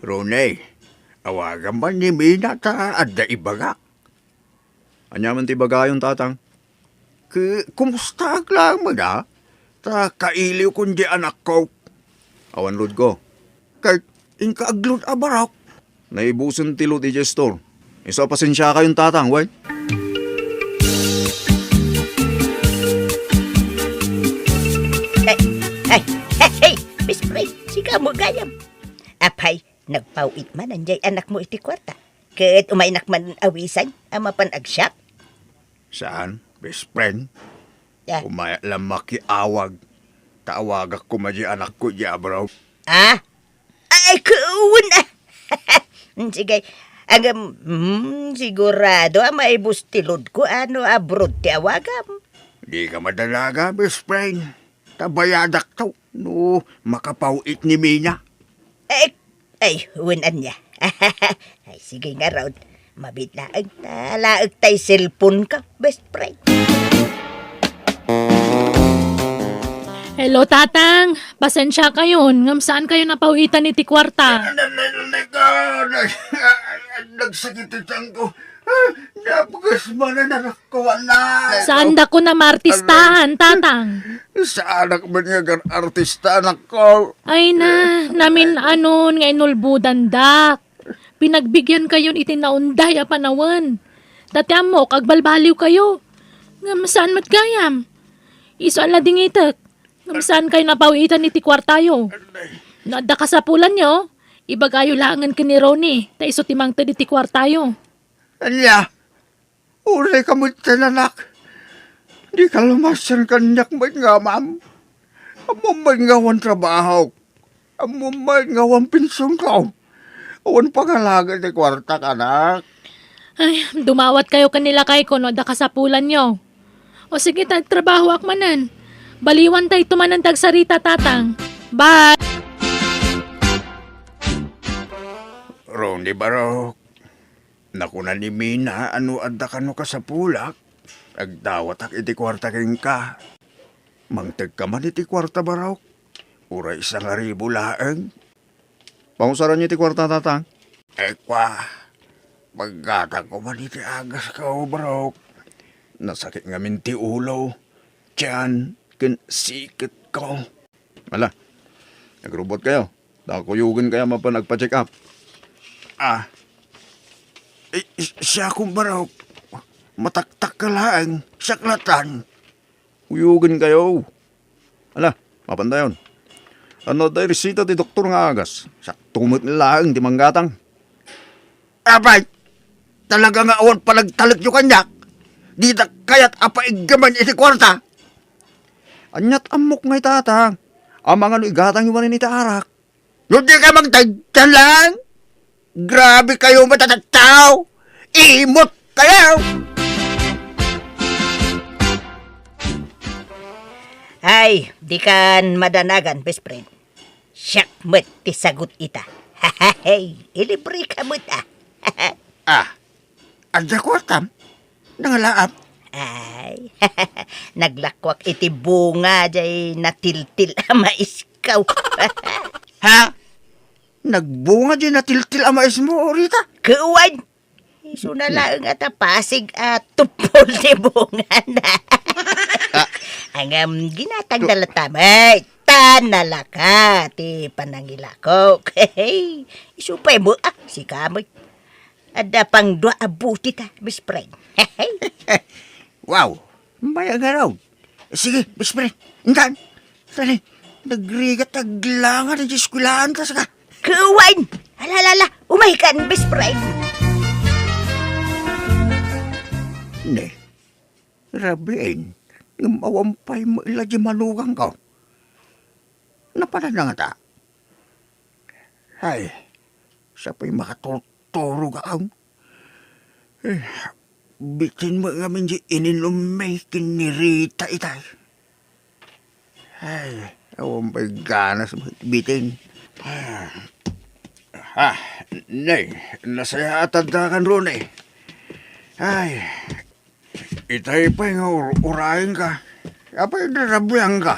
Ronnie, awagam man ni Mina ta adda ibagak. Ania man ti ibagayon, Tatang? Ki-, kumustaak laeng met a? Ta kailiwkon diay anakko. Awan loadko. Ket inka agload a barok. Naibusen ti load idiay store. Isu a pasensiakayon, Tatang, wen? Ay, ay, ay, ay, Miss Pray, sika mo gayam. Apay, nagpaw-it manen diay anakmo iti kuarta. Ket umaynak man awisan a mapan agsiak? Saan, best friend? Ah. Umayak lang makiawag. Ta awagak koma diay anakko diay abroad. Ah? Ay, kuwan, ah. Sige. Ngem, hmm, sigurado a maibus ti loadko a no abroad ti awagam. Dika madalaga, best friend. Ta bayadakto no makapaw-it ni Mina. Eh, ay, wen ania. Ay, sige ngarud. Mabiit laeng ta laeng tay cellphone ka, best friend. Hello, Tatang. Pasensiakayon, ngem saankayo napaw-itan iti kuarta. Nagsakit ti tiangko. Ah, napugas manen anakko, anak. Saandakon a maartistahan, Tatang. Saanak met nga agar-artista, anakko. Ay na, namin-anon nga inulbodandak. Pinagbigyankayon iti naunday a panawen. Ta ti ammok, agbalbaliwkayo. Ngem saan met gayam. Isu a nadingitek. Ngem saankayo napaw-itan iti kuartayo. No adda kasapulanyo, ibagayo laengen ken ni Ronnie, ta isu ti mangted iti kuartayo. Ania? Uray ka met, anak. Dika lumasen kaniak met nga amam. Ammom met nga awan trabahok. Ammom met nga awan pensionko. Awan pangalaga ti kuartak, anak. Ay, dumawatkayo ken ni lakayko no adda kasapulanyo. O sige, ta agtrabahoak manen. Baliwantayto manen ti agsarita, Tatang. Bye! Ronnie Barok. Nakuna ni Mina a no adda kano kasapulak, agdawatak iti kuarta kenka. Mangtegka man iti kuarta, Barok. Uray sangaribu laeng. Pangusaranyo iti kuarta, Tatang? Ay, kua, paggatangko man iti agasko, Barok. Nasakit ngamin ti ulo, tian, ken siketko. Ala, Nagrubot kayo. Ta kuyogen kayo mapan agpa-check up. Ah. Eh, si-, siak, Barok. Mataktak ka laeng. Siak latan. Kuyogen kayo. Ala, mapan tayon. Ano tay resita ti doktor nga agas? Sakto met laeng ti manggatang. Apay, talaga nga awan panagtalekyo kaniak. Dita kayat a paiggaman iti kuarta. Aniat ammok nga itata. Amangan no igatang iwanen iti arak. No di ka magtagdan lang. Grabe kayo matatattao. Imot kayo. Ay, di kan madanagan, best friend. Siak met ti sagut ita. Hey, ilibre ka met, ah. Ah, adda kuartam? Nangalaap? Ay, naglakuak iti bunga jay natiltil a maiskaw. Ha? Nagbunga jay natiltil a maismo, Rita? Kuwan! Isu na laeng a ta pasig a tupol ti bungana. Ah. Ngem ginatang da latta met. Ta nalaka ti panangilako. Isu pay mo, ah, sika met. Adda pang dua a buti ta, best friend. Wow! May agarod. Sige, best friend. Intan. Dali. Nagrigat aglangan iti eskwelahan ta saka. Kuwan! Alalala, umay kan, best friend. Ne, rabiin, ngem awan pay met la di manugang ko. Napanan na ngata. Ay, siya pa'y makaturturog a aw. Eh, bitin met ngamin di ininummi ken ni Rita itay. Ay, awan pay ganas met bitin. Ah, ah, nay, nasayaat adda kan Rone. Ay, itay pay nga ur-urayen ka. Apay, darabian ka.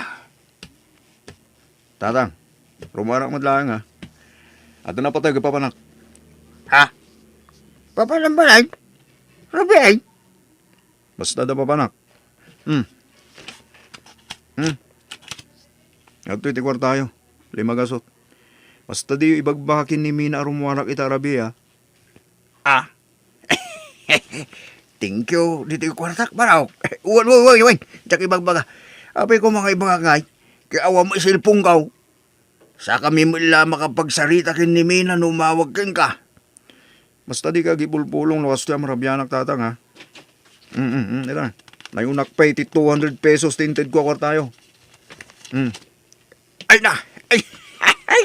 Tatang, rumuarak met laeng, ha? Adda napateg a papanak. Ha? Papanak balay? Rabiin? Basta adda papanak. Hmm. Hmm. Adtoy ti kuartayo. Lima gasut. Basta diyo ibagbaga ken ni Mina a rumuarak ita a rabii, ha? Ah. Thank you, ditoy kuartak, Barok. Wen, wen, wen, wen. Diak ibagbaga. Apay ko mga ibagak ngay. Kay awan mo cellphone ko. Sakami met la makapagsarita ken ni Mina no umawag kenka. Basta di ka agipulpulong no kastoy a marabianak, Tatang, ha? Mm, mm, mm, ita. Nayunak pay ti two hundred pesos ti intedko a kuartayo. Mm. Ay na! Ay, ay,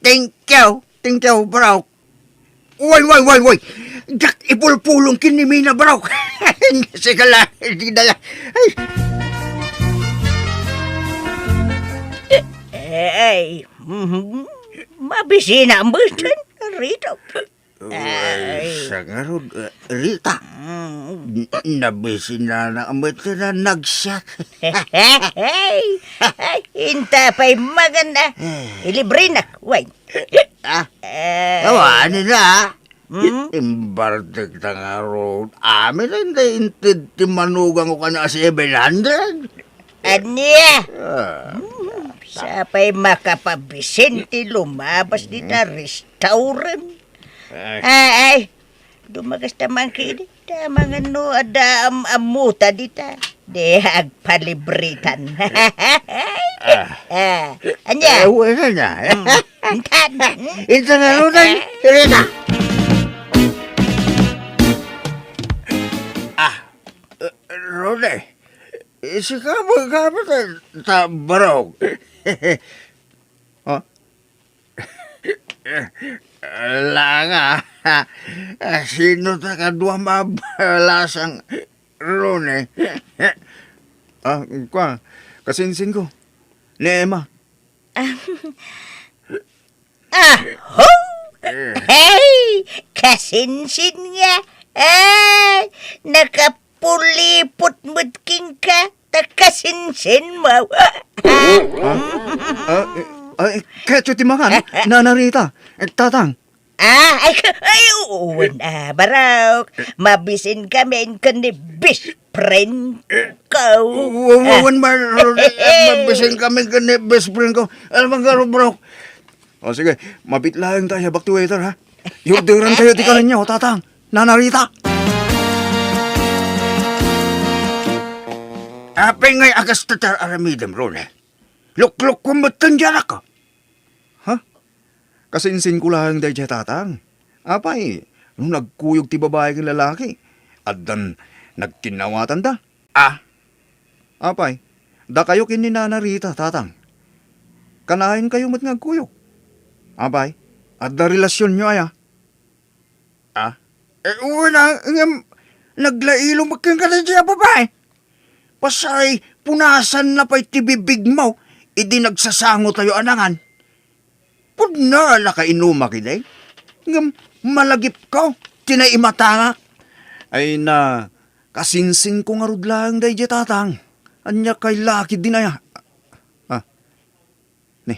thank you! Thank you, bro! Way, way, way, way! Diak ipulpulong ken ni Mina, bro! Sige la, di na la. Ay! Eh, ay, mhm. Mabisina mo, Rito. Ay, ay, sa ngarud, eh, Rita. Mm. N-, nabisina na met na nagsiak. Ay, ay, inta pay maganda. Eh. Ilibre na, way. Ah? Eh. Awan na. Mm. Imbartek ta ngarud. Amin na hindi inted ti manugang ko kano a seven hundred. Ania? Ah. Hmm, sapay makapabisin ti lumabas dita restaurant. Ay. Ay, ay. Dumagas ta man kini. Ta mangan no adda am-, ammuta dita. Di agpalibritan. Ah. Ah, ania? Eh, wala na. Hmm. Intan. Intan na, Rodan. Rita. Ah, eh, Rode. Sika mo, ta, ta, barok. Ha? Langa. Sino ta kadua mabalasang Rone? Ah, kwa, kasinsin ko. Ni Emma. Aho! Eh. Hey! Kasinsin nga! Ay! Nakapulipot met kenka! Ta kasinsin mo! Ha? Ah, eh, ah, eh, ketyo ti mangan, Nana Rita. Eh, Tatang. Ah, ay, ka-, ay, oo, wen, ah, barok. Mabisin kami ken ni Bis friend ko. Wa-, wa-, Ah. wan man, Rudy, eh, magbising kami ken ni best friend ko. Alam mo, Garo, bro. O, sige, mabit laeng tayo, back to waiter, ha? Iorderan tayo ti kanan niyo, Tatang. Nanarita. Apay ngay a kasta ti aramidem, Rone? Luklukko metten diay anak. Ha? Kasinsinko laeng daydiay, Tatang. Apay, no nagkuyog ti babai ken lalaki, addan nagkinnawatanda. Ah? Apay, dakayo ken ni Nana Rita, Tatang. Kanayon kayo met nga agkuyog. Apay, adda relasionyo aya? Ah? Eh, wen a, ngem naglailo met kenka daydiay a babai. Pasay, punasanna pay ti bibigmo idi nagsasangotayo a nangan. Pudno a nakainumak idi. Ngem malagipko ti naimatangak. Ay na, kasinsinko ngarud laeng daydiay, Tatang. Ania kay laki dinaya? Ah, ni,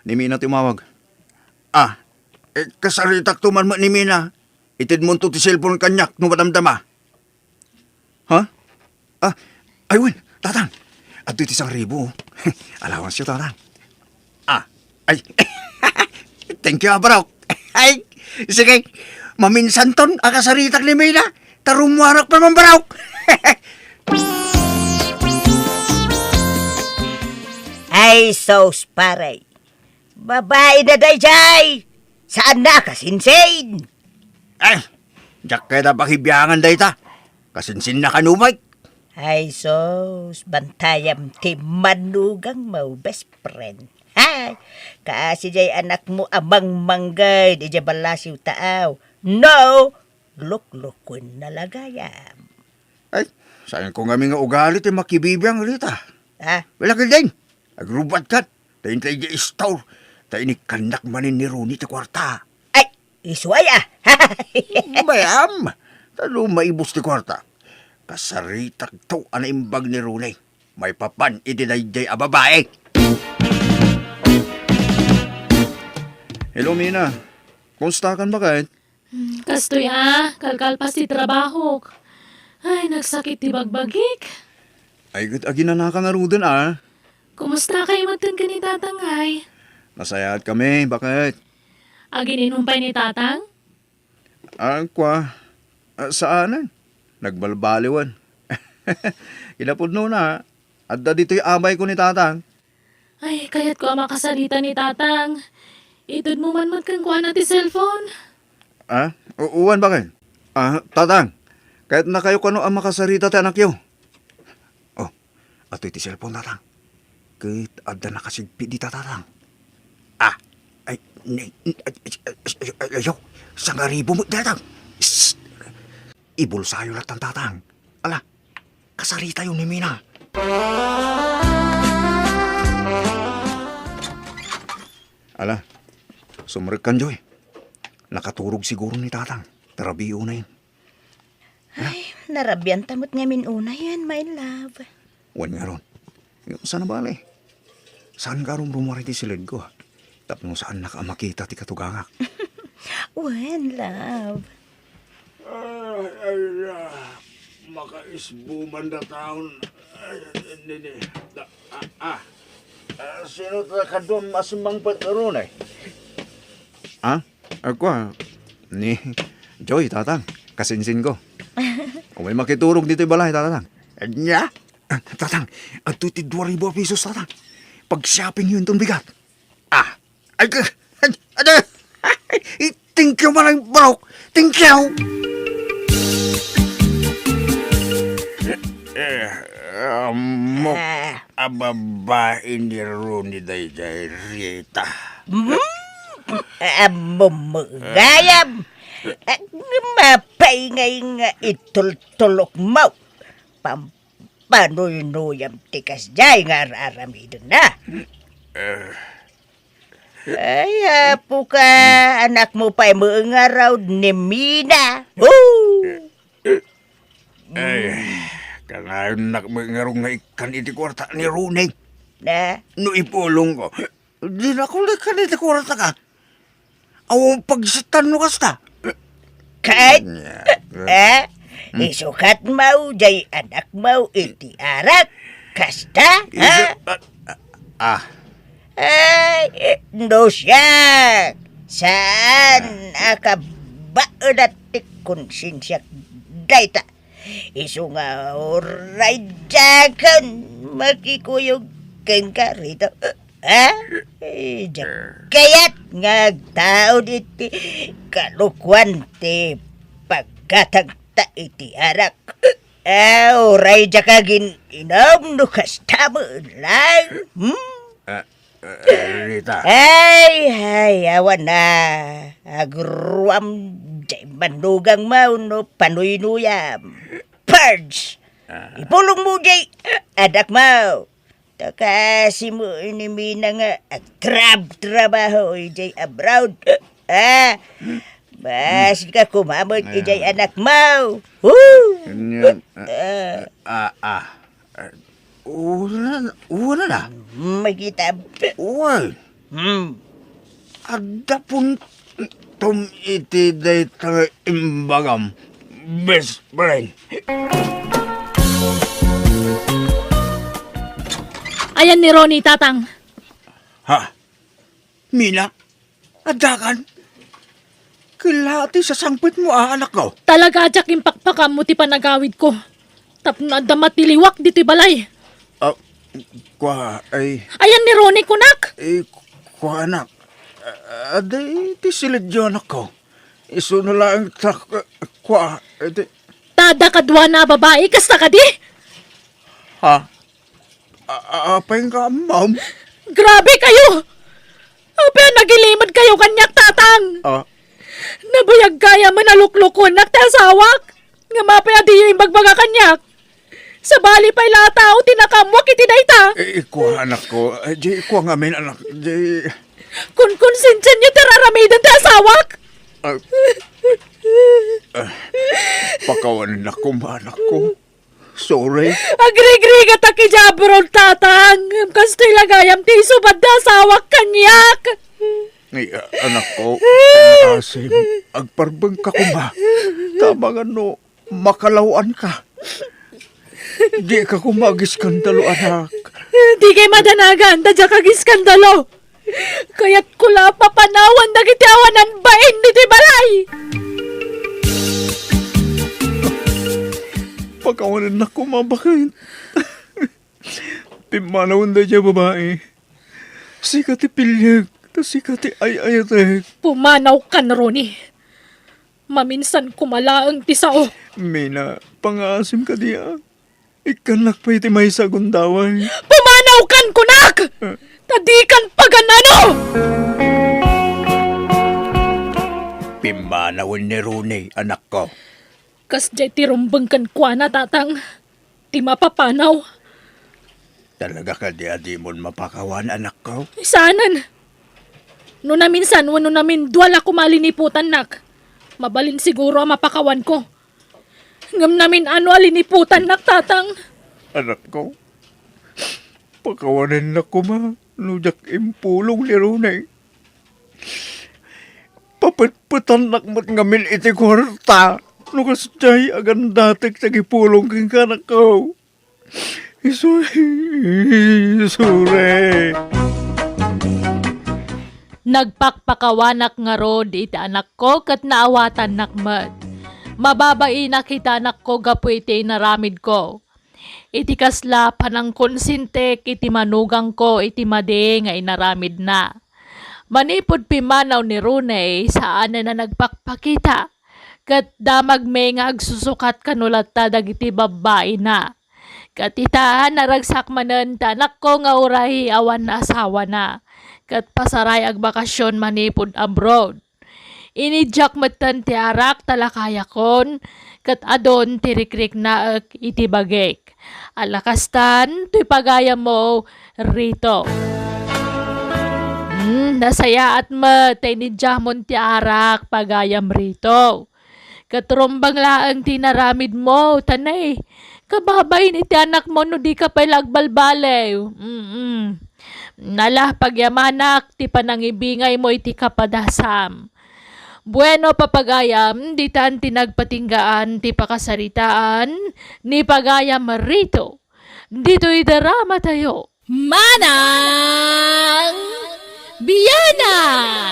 ni Mina ti umawag. Ah, eh, kasaritakto man met ni Mina. Itedmonto ti cellphone kaniak no madamdama. Ha? Ah, ay, wen, Tatang. Adtoy ti sangribu. Allowance yo, Tatang. Ah, ay. Thank you, ah, barok. Ay, sige. Maminsanton a kasaritak ni Mina. Ta rummuarak pa man, barok. Ay, sus, pare. Babai na daydiay. Saan na kasinsin? Ay, diak kayat a pakibiangan dayta. Kasinsinna kano met. Ay sus, bantayam ti manugang mo, best friend. Hay, kaasi jay anak mo a mangmangged idiay ballasiw taaw. No, luklukuen na la gayam. Ay, saanko ngamin nga ugali ti makibibiang, Rita. Ah? Wala ka din. Agrubat kat. Ta intay di istor. Ta inikkannak manen ni Ronnie ti kuarta. Ay, isu aya. Bayam. Ta no maibus ti kuarta, kasaritakto a naimbag ni Ronnie. Maipapan iti daydiay a babai. Hello, Mina. Kumusta kan, baket? Hmm, kastoy a, kalkalpas ti trabahok. Ay, nagsakit ti bagbagik. Ay, ket aginanaka ngaruden a. Kumusta kayo metten ken ni Tatang, ay? Nasayaat kami, baket? Agin-inum pay ni Tatang? Ah, kua, ah, saanen. Nagbalbaliwen. Kinapudno na, adda ditoy abayko ni Tatang. Ay, kayatko a makasarita ni Tatang. Itedmo man met kenkuana ti cellphone. Ah? U-, uwan, baket? Ah, Tatang, kayatnakayo kano a makasarita ti anakyo? Oh, adtoy ti cellphone, Tatang. Ket adda nakasigpit dita, Tatang. Ah, ay, ni, ni, ay, ay, ay, ay, ayo, sangaribu met, Tatang. Shh! Ibulsayo lattan, Tatang. Ala, kasaritayo ni Mina. Ala, sumrekkan, Joy. Nakaturog siguro ni Tatang. Tarabiyo na yun. Ay, narabianta met ngamin unayen, my love. Wen ngarud. Saan a bale? Saan ka rumrumuar iti siledko? Tapno saannak a makita ti katugangak. Wen, love. Ah, ay, ah, makaisbo man da taon. Ay, ni, ni, da, ah, ah. Ah, sino ta kaduam a simmangpet, Rune? Ah? Agkua, ni Joy, Tatang, kasinsinko. Umay makiturog ditoy balay, Tatang. Ania? Ah, Tatang, adtoy ti dua ribu a pesos, Tatang. Pag-shopping yun ton bigat. Ah, ay, ka, ay, ay, ay, thank you, manang barok. Thank you. Eh, ammok Ah. a babai ni Ronnie daydiay, Rita. Hmm? Ammom gayam. Mapay ngay nga itultulok mo. Pampanuynuyam ti kasdiay nga ar-aramidna. Eh. Ay, apo ka, anak mo pay mo nga raw ni Mina. Oh! Ay, kanayon nak met ngarud nga ikkan iti kuarta ni Ronnie. Na? No ipulongko, di na ko ikkan iti kuarta ka. Awan pagsitan no kasta. Ket, Nya, eh, Hmm. Isukat mo jay anak mo iti arak. Kasta, ha? Isu-, ah, ah. Ay, eh, no siak. Saan a kabaelat ti konsensiak dayta? Isu nga uray diakon makikuyog kenka Rito. Ha? Eh, diak kayat nga agtaud iti kalokuan ti paggatangta iti arak. Ah, uray diak agin-inom no kasta met laeng. Hmm? Ah, ah, Rita. Ay, ay, awan na. Agruam jay manugangmo no panuynuyam. Purge! Ah. Ipulong mo jay anak mo. Ta kasimo ni Mina nga agtrab-trabaho idiay abroad. Ah, basi ka kumamet idiay anak mo. Woo! Ania, ah, ah, ah, ah, wala, wala na. Makita. Uy. Hmm. Adda puntom iti dayta nga imbagam, best friend. Ayan ni Ronnie, Tatang. Ha? Mina? Addakan? Kella ti sasangpetmo a anakko? Talaga a diak impakpakammo ti panagawidko. Tapno adda matiliwak ditoy balay. Ah, kua, ay. Ayan ni Ronnie, kunak. Eh, kua, anak. Ah, adda ti silidyo, anakko. Isuno laeng ta, kua, iti. Ta adda kaduana a babai, kasta kadi? Ha? A-, a-, apay nga ammom? Grabe kayo! Apay a nagilimed kayo kaniak, Tatang? Ah. Nabayag gayam a naluklukonak ti asawak. Ngem apay a diyo imbagbaga kaniak? Sabali pay la a tao ti nakammuak iti dayta. Eh, ikua, anakko. Eh, di ikua ngamin, anak. Di. Kunkonsensianyo ti ar-aramiden ti asawak? Ah. Ah. Pakawanennak koma, anakko. Sorry. Agrigrigatak idiay abroad, Tatang. Ngem kastoy la gayam ti isubad ti asawak kaniak. Ay, a-, anakko, asim, agparbengka koma. Ta amangan no makalaw-anka. Dika koma agiskandalo, anak. Dikay madanagan, ta diak agiskandalo. Kayatko la a papanawan dagiti awanan bain ditoy balay. Pakawanennak koma, baket. Pimmanawen daydiay a babai. Sika ti piliek, ta sika ti ay-ayatek. Pumanawkan, Ronnie. Maminsan koma laeng ti sao. Mina, pangaasim kadi a. Ikkannak pay ti maysa a gundaway. Pumanawkan, kunak! Eh. Ta dikan pagan-ano! Pimmanawen ni Ronnie, anakko. Kasdiay ti rumbeng kenkuana, Tatang. Ti mapapanaw. Talaga kadi a dimon mapakawan, anakko? Saanen. No naminsan wenno namindua la koma a liniputannak, mabalin siguro a mapakawanko. Ngem namin-ano a liniputannak, Tatang? Anakko, pakawanennak koma no diak impulong ni Ronnie. Papetpetannak met ngamin iti kuarta no kasdiay agandatek ti agipulong kenka, anakko. Isu-, isure. Nagpakpakawanak ngarud iti anakko ket naawatannak met. Mababainak iti anakko gapu iti inaramidko. Iti kasla panangkonsentek iti manugangko iti madi nga inaramidna. Manipud pimmanaw ni Ronnie, saanen a nagpakpakita. Ket damagmi nga agsusukat kano latta dagiti babbaina. Ket ita, naragsak manen ti anakko nga uray awan asawana. Ket pasaray agbakasyon manipud abroad. Inidiak metten ti arak ta lakayakon, ket adun ti rikriknaek iti bagik. Ala kastan, toy pagayammo, Rito. Hmm, nasayaat met ta inidiamon ti arak, pagayam Rito. Ket rumbeng laeng ti inaramidmo, ta nay, kababain iti anakmo no dika pay la agbalbaliw. Mm-mm. Nala, pagyamanak ti panangibingaymo iti kapadasam. Bueno, papagayam, ditan ti nagpatinggaan ti pakasaritaan ni Pagayam Rito. Ditoy drama tayo. Manang Biana!